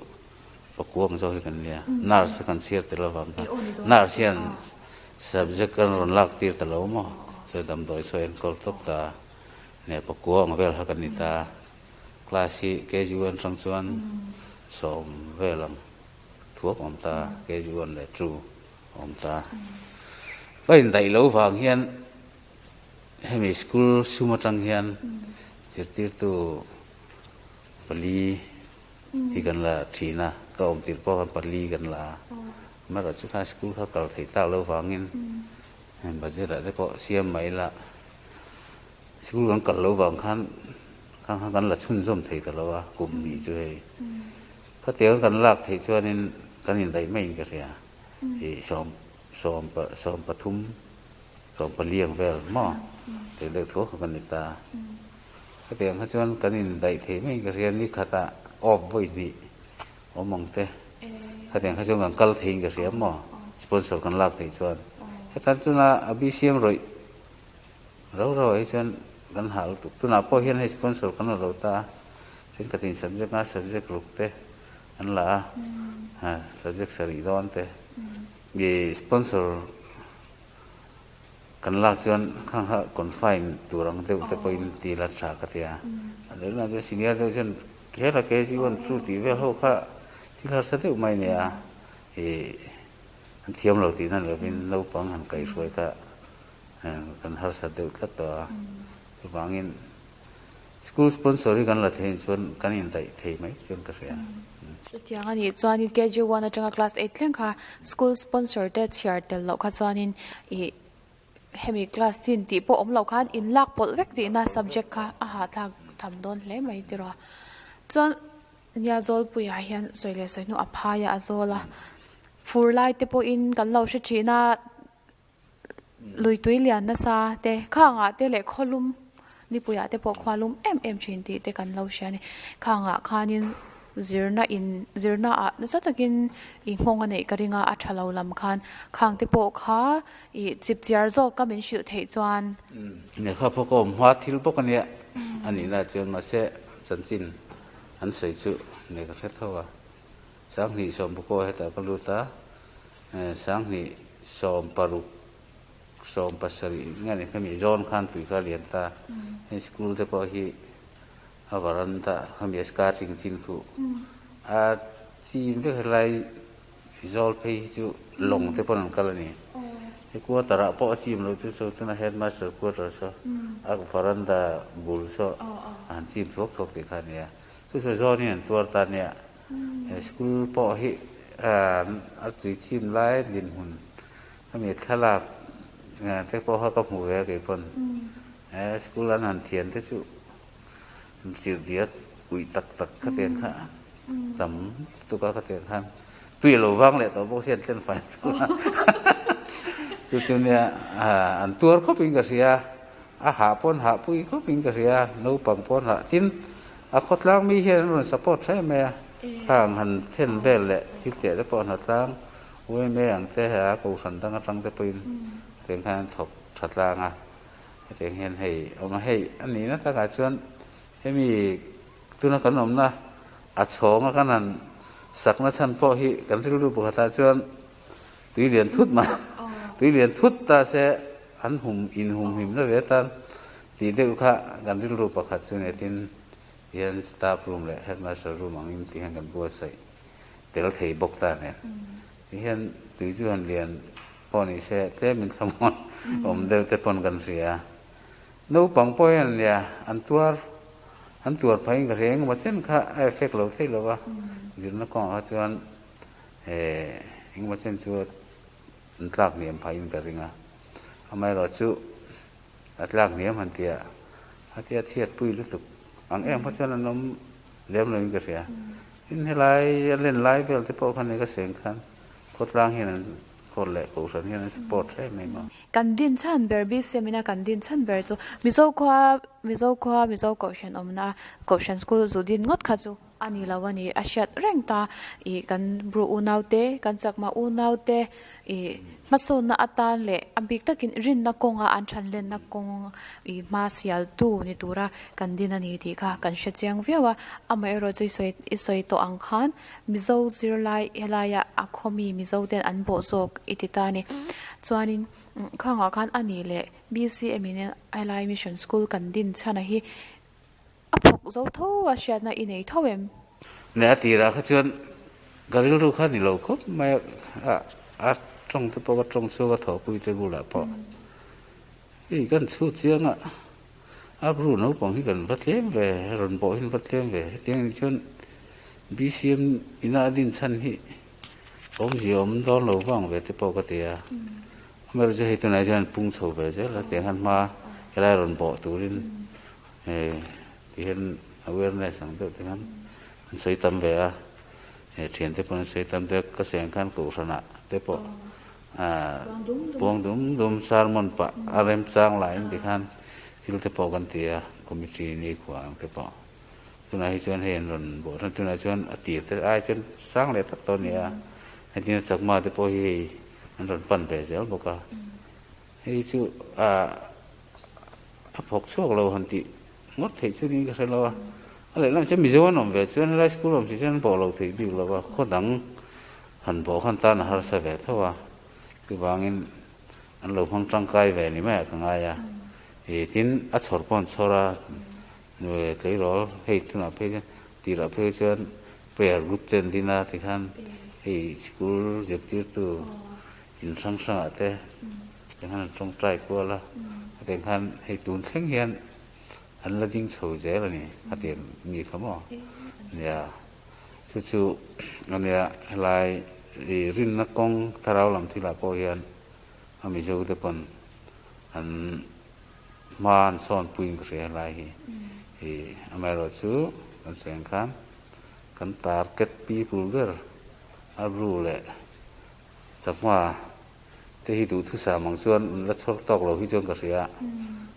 pakua ang zawk hi kan nia. Nurse kan chhiar tel avang khan nurse hian subject kan rawn lak tir ta lo maw? Sawi damdawi sawi an kawl tawp ta a. Nia pakua ang vel kha kan ni ta a. Class hi KG1 hrang chuan sawm vel ang thuak awm ta a, KG1 leh two awm ta a. Ka indaih lo vang hian hemi school sum atang hian zirtirtu Pali hi kan la thin a, ka awm tirh pawh khan pali kan la a, amaherawh chu khan school kha kal thei tak loh vangin budget ah te pawh siam mai ila school kan kal loh vang khan khang khan kan la chhunzawm thei ta lo a kum hnih chu hei khatiang kan lak theih chuanin kan indaih maiin ka hria ih sawm sawm sawm pathum sawm pali ang vel maw tih deuh thuak kha kan ni ta. Hetiang kha chuan kan indaih thei mai ka hria, ni khatah off vawi hnih awm ang te. Hetiang kha chuan kan kal theiin ka hria maw, sponsor kan lak theih chuan. Hetan tuna a BCM rawih rau rau ah hi chuan kan hah lutuk. Tunah pawh hian hei sponsor kan la lo ta a, thenkhatin subject nga subject ruk te an la a, subject sarih dawn te. Sponsor Kan lak chuan khang kha confine tur ang deuh te pawhin ti la tha ka ti a. A deuh na chuan senior deuh chuan hela KG one two tih vel ho kha thil harsa deuh mai a ni a, ih an thiam lo tih na ni lovin naupang han kaihhruai kha kan harsa deuh tlat tawh a. Chuvangin school sponsor hi kan la theih chuan kan indaih thei mai chuan ka hria. Chutiang a nih chuanin KG one atanga class eight thleng kha school sponsor te chhiar tel loh kha chuanin ih. Hemi class chin tih pawh awm lo khan in lak pawlh vek tihna subject kha a hahthlak tham dawn hle mai tiraw. Chuan nia Zawlpuiah hian sawi leh sawi hnu a phai a a zawl a, fur lai te pawhin kan lo hre thin a, lui tui lian nasa te khangah te leh khawlum nipuiah te pawh khualum em em thin tih te kan lo hria a ni. Khangah khanin Zirna in zirna ah nasa takin i nghawng a neih ka ring a, a tha lo lam khan khang te pawh kha i chip chiar zawk ka min hrilh theih chuan. Lehkha pawh ka awm hma thil bawk a nia, a nihna chuan mahse chanchin an sawi chu nei ka hre tho a, 20 sawmpakua hetah ka lut a, 20 16 17 nge ni khami zawn khan tui kha a lian ta, hei school te pawh hi A varanda khami a skirting chin khu a chim vek helai zawl phei hi chu lawng te pawn an kal a ni. He quarter ah pawh a chim loh chu saw tuna headmaster quarter saw a varanda bul saw a han chim thuak thuak tih kha a ni a. Chu saw zawn in an tuar ta nia. He school pawh hi a tui chim lai dinhmun khami thlalak te pawh kha ka hmu ve a kei pawn. He school an han thian te chu Chirhdiat uih tak tak kha tiang kha tam lutuk a kha tiang khan tui a lo vang leh tawh bawk si an tlen fai tur a chu chu nia an tuar khawp in ka hria a hah pawn hah pui khawp in ka hria naupang pawn hah tin a khawtlang mi hian an rawn support tha em mai a khang han thlen vel leh thil teh te pawh an ha tlang yma ang te a kohhran dang atang te pawhin tiang khan an thawk tha tlang a. Hetiang hian hei awm a, hei a nihna takah chuan hemi tuna kan awmna a chhawnga kan han sakna chhan pawh hi kan rilru pakhatah chuan tui lian thut mah tui lian thut ta se an hum inhum himna ve atan tih deuh kha kan rilru pakhat chu nia tin hian staff room leh headmaster room angin tih hian kan buatsaih tel thei bawk ta nen tihian tui chu han lian Pawh ni se tlem in thlamuan awm deuh te pawn kan hria. Naupang pawh hian nia an tuar an tuar phah in ka hria engemaw chen kha a effect lo thei lo va, zirna kawngah kha chuan eh engemaw chen chu an tlak hniam phah in ka ring a. Amaherawh chu a tlak hniam han tia a tia chhiat pui lutuk ang em kha chuan an awm lem lo in ka hria. Tin helai a len lai vel te pawh kha ni ka seng khan khawtlang hian an Court leh Kohhran hian an support hle mai maw? Kan din chhan ber BCM ina kan din chhan ber chu Mizo khua Mizo khua Mizo Kohhran awmna Kohhran School zu din ngawt kha chu a ni lo a ni. A hriat reng ta ih kan Bru unau te kan Chakma unau te ih hmasawnna atan leh a bik takin rinna kawnga an thanlenna kawng ih hma sialtu ni tura kan din a ni tih kha kan hre chiang viau a. Amaherawhchu i sawi i sawi tawh ang khan Mizo zirlai helaia a khawmi Mizo ten an bawh zawk i ti ta a ni. Chuanin khangah khan a nih leh BCM in helai Mission School kan din chhan a hi a phawk zo tho a hriatna i nei tho em? Neh a tirah kha chuan ka rilru kha ni lo khawp mai a, a tawng te pawh ka tawng chhuak a thawhpui te bulah pawh hei kan chhu chiang a, a bru naupang hi kan va tlem ve, rawn bawh hi an va tlem ve hetiang ni chuan BCM ina a din chhan hi awmzia awm dawn lo vang ve te pawh ka ti a, amaherawhchu chu hei tunah hian pung chho ve zel a tiang hian hma helai rawn bawh turin ti hian awareness ang deuh te khan an sawi tam ve a, he thiante pawn an sawi tam ve a, ka seng khan kohhranah te pawh puang dum dum sermon pah a remchang laiin tikhan thil te pawh kan ti a, committee ni khua ang te pawh. Tunah hi chuan hei an rawn bawh ṭan tunah chuan a tir te ai chuan sang leh tak tawh a ni a, hetiang chakma te pawh hi hei an rawn pan ve zel bawk a, hei chu ah a phawk chhuak lo han tih ngawt theih chu niin ka hre lo a, a lehlam chuan Mizo an awm ve chuan helai school awm si chuan an bawh lo theih bik lo a, khaw dang han bawh khan tan a harsa ve tho a, chuvangin an lo hmang tangkai ve ni maiah ka ngai a, ih tin a chhawr pawh an chhawr a. Nue tleirawl hei tunah phei chuan tirah phei chuan prayer group te an din a tikhan hei school zirtirtu in hrang hrangah te tikhan an tawngtai kual a hetiang khan hei tun thleng hian an la ding chho zel a ni hetiang mi kha maw nia chu chu ania helai rinna kawng thlarau lam thilah pawh hian a Mizo te pawn. An hma an sawn puiin ka hria helai hi. Ih amaherawhchu kan sawi ang khan kan target people ber a bru leh chakma te hi duhthusam ang chuan an la chhawr tawk lo hi chuan ka hria.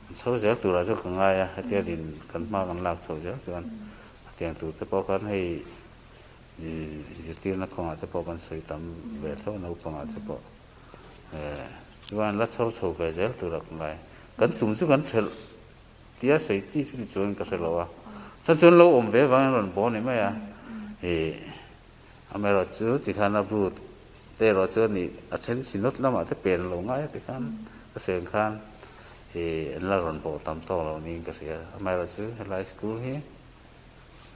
An chhawr zel turah chuan ka ngai a, hetia din kan hma kan lak chhoh zel chuan a tiang tur te pawh khan hei zirtirna kawngah te pawh kan sawi tam ve tho naupangah te pawh. Chuan la chhawr chho ve zel tur a ka ngai. Kan tum chu kan thelh tia sawi chi chu ni chuan ka hre lo a. Chuan chuan lo awm ve vangin rawn baw ni mai a. Ih amaherawh chu tikhan a bru te erawh chuan ih a then synod lamah te pen lo ngai a tikhan ka sawi ang khan ih an la rawn bawh tam tawk lo niin ka hria. Amaherawh chu helai school hi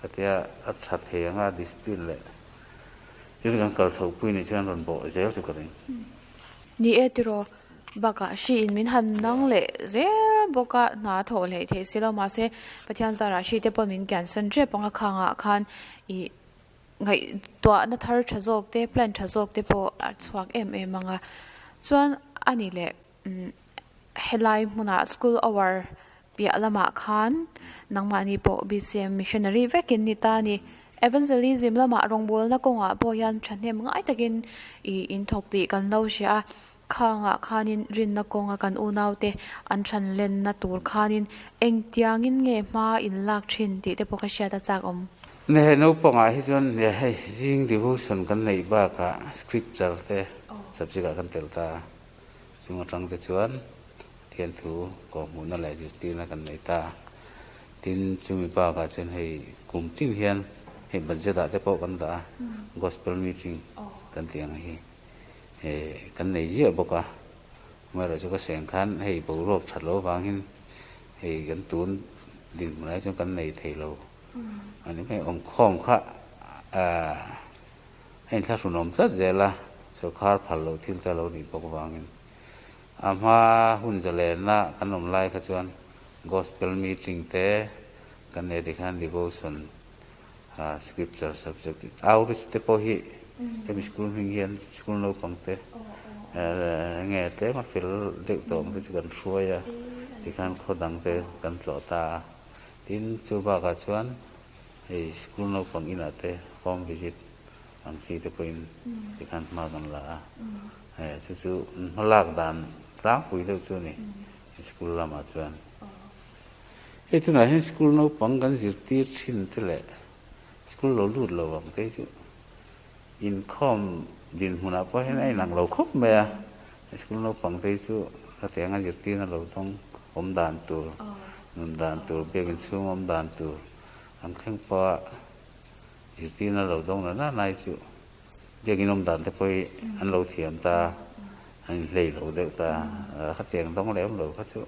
hetia a tha thei anga discipline leh Thil kan kal chhoh pui nih chuan rawn bawh zel chu ka ring. Ni e tiraw, bakah hri in min han nang leh zel bawk a, hna a thawh hleih theih si lo mahse Pathian zarah hri te pawh min kiansan tep ang a khangah khan ih ngaihtuahna thar tha zawk te plan tha zawk te pawh a chhuak em em ang a, chuan a ni leh umm helai hmunah school hour Piah lamah khan nangmahni pawh BCM missionary vekin ni ta a ni. Evangelism lamah rawngbawlna kawngah pawh hian thahnem ngai takin ih in thawk tih kan lo hria a. Khangah khanin rinna kawnga kan unaute an thanlenna tur khanin engtiangin nge hma in lak thin tih te pawh ka hriat a chak awm. Nge hei naupangah hi chuan nge hei zing devotion kan neih bakah scripture te subject ah kan tel ta a, chung atang te chuan Pathian thu kawhhmuhna leh zirtirna kan nei ta. Tin, chumi bakah chuan hei kum tin hian hei budget ah te pawh kan dah a, Gospel meeting kan tih ang hi kan nei ziah bawk a. Amaherawhchu chu ka seng khan hei boruak that lo avangin hei kan tun dinhmunah hi chuan kan nei thei lo a ni mai. Awmkhawm kha a inthlahrunawm tlat zel a, sorkar phal loh thil te a lo nih bawk avangin. A hma hun zalenna kan awm lai kha chuan Gospel meeting te kan nei tikhan devotion scripture subject outreach te pawh hi hemi school hming hian school naupang te enge tlem a fel deuh tawh ang te chu kan hruai a tikhan khaw dang te kan tlawh ta a tin chu bakah chuan hei school naupang inah te home visit ang chi te pawhin tikhan hma kan la a. He chu chu hmalak dan tlangpui deuh chu a ni school lamah chuan. Hei tunah hian school naupang kan zirtir thin te leh school lo lut lo ang te hi chu inkhawm dinhmunah pawh hian a inang lo khawp mai a. School naupang te hi chu hetianga zirtirna lo dawng awm dan tur, nun dan tur, biakin chhung awm dan tur ang thleng pawha zirtirna lo dawng na na na hi chu Biakin awm dan te pawh hi an lo thiam ta, an inhlei lo deuh ta, khatiang dawng lem lo kha chu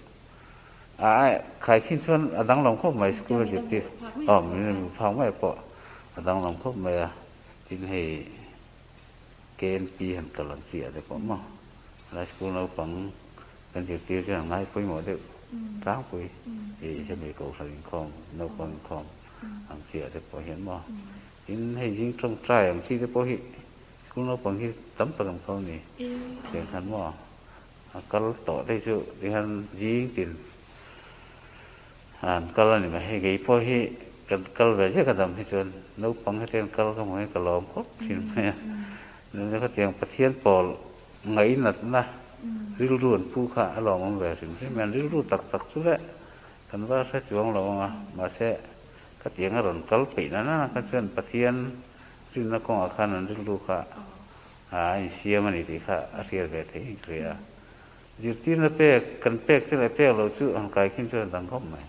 a khaikhin chuan a danglam khawp mai school a zirtir aw min phak mai pawh a danglam khawp mai a, tin hei KNP han kal ang chiah te pawh maw helai school naupang kan zirtir chuan an ngai pawimawh deuh tlangpui i hemi kohhran inkhawm naupang inkhawm ang chiah te pawh hian maw. Tin, hei zing tawngtai ang chi te pawh hi school naupang hi tam tak an kal a ni. Tiang khan maw a kal tawh te chu tihian zing tin an kal a ni mai. Hei kei pawh hi kan kal ve ziak a dam hi chuan naupang hetiang an kal ka hmuh hian ka lawm khawp thin mai a. Khatiang Pathian pawl ngainatna rilru an pu kha a lawmawm ve hrim hrim mai. An rilru tak tak chu le kan va hre chuang lo ang a, mahse Khatiang a rawn kal peih na na kha chuan Pathian rinna kawngah khan an rilru kha a insiam a ni tih kha a hriat ve theih in ka hria a. Zirtirna pek, kan pek te leh pek lo chu han kai khin chuan a dang khawp mai.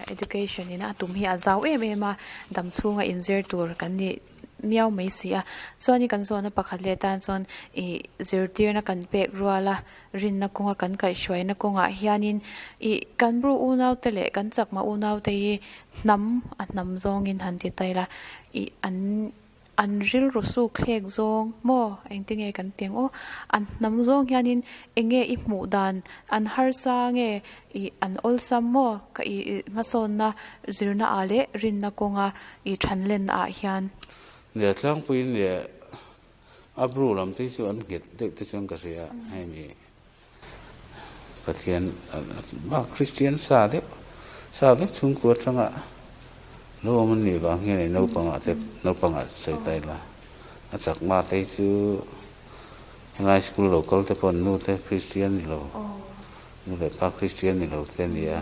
Education in a tum hi a zau em em a, dam chhunga inzir tur kan nih miau mai si a. Chuanin kan zawhna pakhat leh tan chuan ih zirtirna kan pek rual a, Rinna kawnga kan kaihhruaina kawngah hianin ih kan Bru unaute leh kan Chakma unaute hi hnam a hnam zawngin han ti ta ila ih an an rilru suk thlek zawng maw engtinge kan ti ang aw an hnam zawng hianin enge i hmuh dan an harsa nge ih an awlsam maw ka ih hmasawnna zirna ah leh rinna kawnga ih thanlenna ah hian. Nia tlangpuiin leh A bru lam te hi chu an nghet deuh te chuan ka hria a, hei mi Pathian bak Kristian sa deuh sa vek chhungkua atanga lo awm an nih vang hian ei naupangah te naupangah sawi ta ila a chakma te hi chu helai school lo kal te pawh an nu te Kristian ni lo nu leh pa Kristian ni lo te a ni a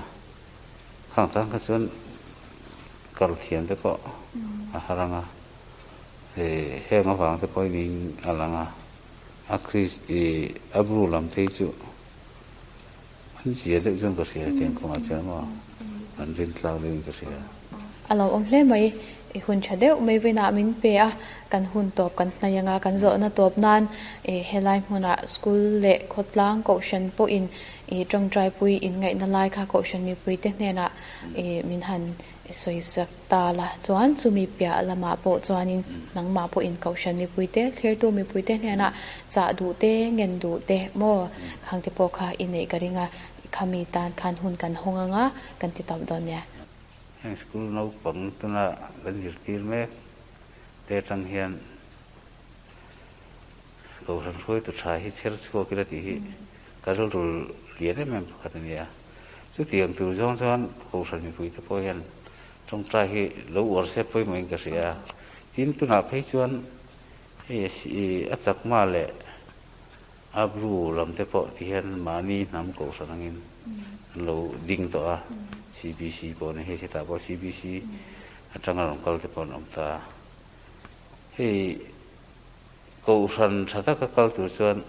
khang tan kha chuan kal thiam te pawh a har ang a heng avang te pawhin in a lang a. A Chris i a bru lam phei chu an zia deuh chuan ka hria hetiang kawngah chuan maw an rin tlak deuhin ka hria. A lo awm hle mai, i hun tha deuh mai vawiinah min pe a, kan hun tawp kan hnaih anga kan zawhna tawp nan helai hmunah school leh khawtlang kohhran pawhin i tawngtaipui inngaihna lai kha kohhran mipuite hnenah min han sawi sak ta la chuan chumi piah lamah pawh chuanin nangmah pawhin kohhran mipuite, thlirtu mipuite hnenah chah duh te, ngen duh te maw khangte pawh kha i neih ka ring a, khami tan khan hun kan hawng anga kan ti tawp dawn nia. Heng school naupang tuna kan zirtir mek te atang hian kohhran hruaitu tha hi chher chhuak ila tih hi ka rilru lian em em pakhat a ni a. Chutiang tur zawng chuan Kohhran mipuite pawh hian tawngtai hi lo uar se pawimawhin ka hria a. Tin, tunah phei chuan hei a chakma leh a bru lam te pawh ti hian mahni hnam Kohhran angin an lo ding tawh a. CBC pawh ni hei hetah pawh CBC atanga rawn kal te pawh an awm ta a. Hei Kohhran tha taka kal tur chuan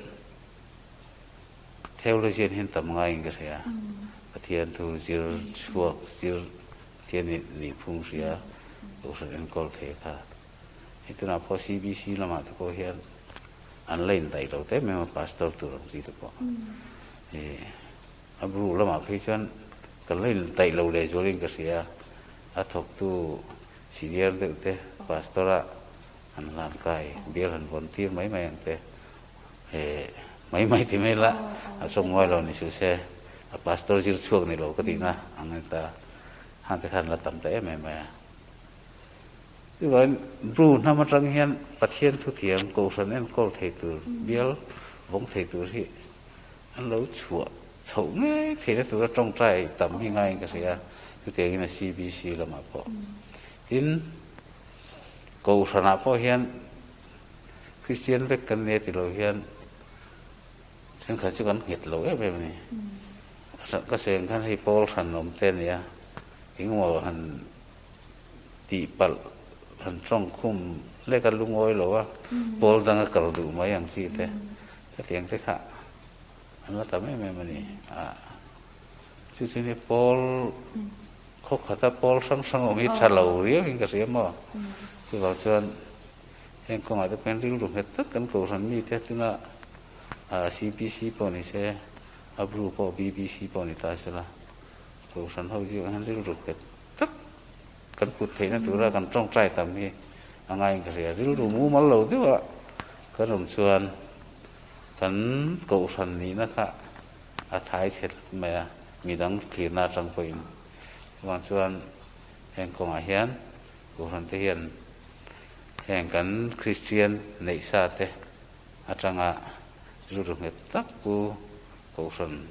Theologian hian tam ngaiin ka hria. Pathian thu zir chhuak zir Pathian nih nihphung hria Kohhran enkawl thei kha. Hei tunah pawh CBC lamah te pawh hian an la indaih lo te em em a Pastor tur ang chi te pawh. A bru lamah phei chuan kan la indaih lo lehzualin ka hria. A thawktu senior deuh te Pastor a han hlan kai bial han vawn tir mai mai ang te. He mai mai ti mai la a sawm ngai lo ni suh se a pastor zir chhuak ni lo ka tih na ang a ni ta hang te khan la tam ta em em mai a chuvangin bru hnam atang hian Pathian thuthiam kohhran enkawl thei tur bial vawng thei tur hi an lo chhuah chhoh ngei theihna tura tawngtai tam hi ngaiin ka hria chutiangin a CBC lamah pawh tin kohhranah pawh hian Kristian vek kan nia ti lo hian thenkhat chu kan nghet lo em em a ni. Ka seng khan hei pawl hran awm te a nia, engemaw han tih palh han tawng khum lek a lungawi lo a, pawl dang a kal duh mai ang chi te, hetiang te kha an la tam em em a ni. Chu chu ni pawl khaw khata pawl hrang hrang awm hi tha lo riau in ka hria maw? Chuvang chuan Heng kawngah te pawhin rilru nghet tak kan kohhran mite tuna CPC pawh ni se, Abru pawh BBC pawh ni ta sela, kohhran ho zingah hian rilru nghet tak kan put theihna tura kan tawngtai tam hi a ngaiin ka hria. Rilru mumal lo deuha kan awm chuan kan kohhran nihna kha a thai chhe tlat mai a, midang thlirna atang pawhin. Chuvang chuan heng kawngah hian kohhran te hian Heng kan Kristian neih sa te atanga rilru nghet tak pu Kohhran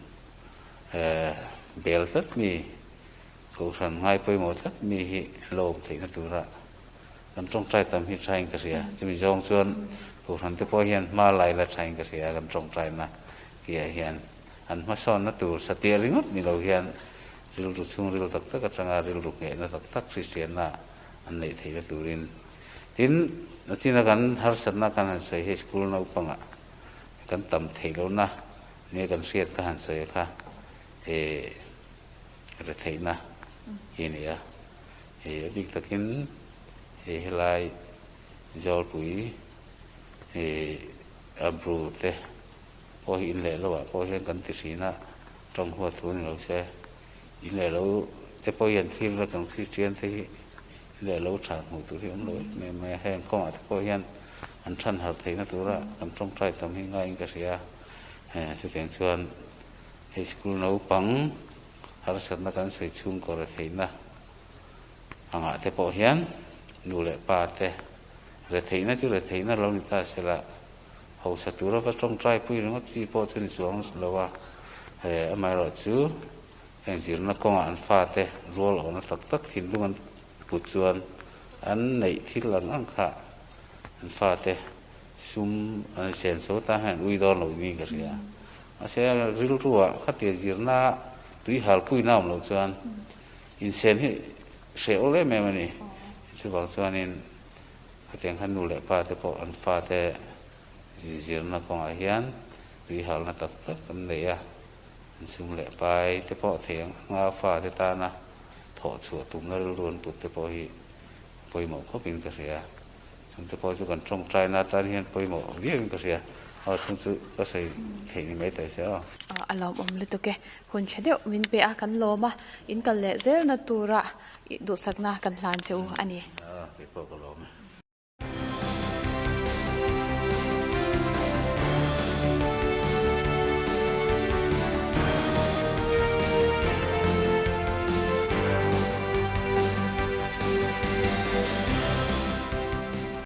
bel tlat mi, Kohhran ngai pawimawh tlat mi hi lo awm theihna tura kan tawngtai tam hi thain ka hria. Chumi zawng chuan Kohhran te pawh hian hma lai la thain ka hria kan tawngtaina tihah hian an hmasawnna tur satliah ringawt ni lo hian rilru chhungril tak tak atanga rilru nghehna tak tak Kristianna an neih theihna turin. Tin, nachina kan harsatna kan han sawi hi school naupangah kan tam theih lohna nia kan hriat ka han sawi kha he retheihna hi a ni a. Hei a bik takin hei helai Zawlpui hei a bru te pawh hi in leh lohah pawh hian kan ti thin a, tawng huat thu ni lo se. In leh lo te pawh hian thil a kan Kristian te hi in leh lo tha hmuh tur hi awm lo em em mai a, heng kawngah te pawh hian an than harh theihna tura kan tawngtai tam hi ngaiin ka hria a, chutiang chuan hei school naupang harsatna kan sawi chhungkaw retheihna angah te pawh hian nu leh pa te retheihna chu retheihna lo ni ta sela hausa tura va tawngtai pui ringawt chi pawh chu ni chuang lo a. Amaherawhchu heng zirna kawngah an fate rual awhna tak tak thinlung an put chuan an neih thil ang ang kha an fate sum an sen so tan hian an ui dawn lo niin ka hria. Mahse rilruah khatia zirna tui halpuina awm loh chuan insen hi hreh awl em em a ni. Chuvang chuanin khatiang khan nu leh pa te pawh an fate zirna kawngah hian tui halna tak tak an nei a, an sum leh pai te pawh thei ang anga fate tana thawh chhuah tumna rilru an put te pawh hi pawimawh khawpin ka hria. Chungte pawh chu kan tawngtaina atan hian pawimawh viauin ka hria. Aw chung chu ka sawi theih ni mai tawh se aw. A lawmawm lutuk e. Hun tha deuh min pe a, kan lawm a, in kal leh zelna tura duhsakna kan hlan che u a ni. Aw, keipawh ka lawm e.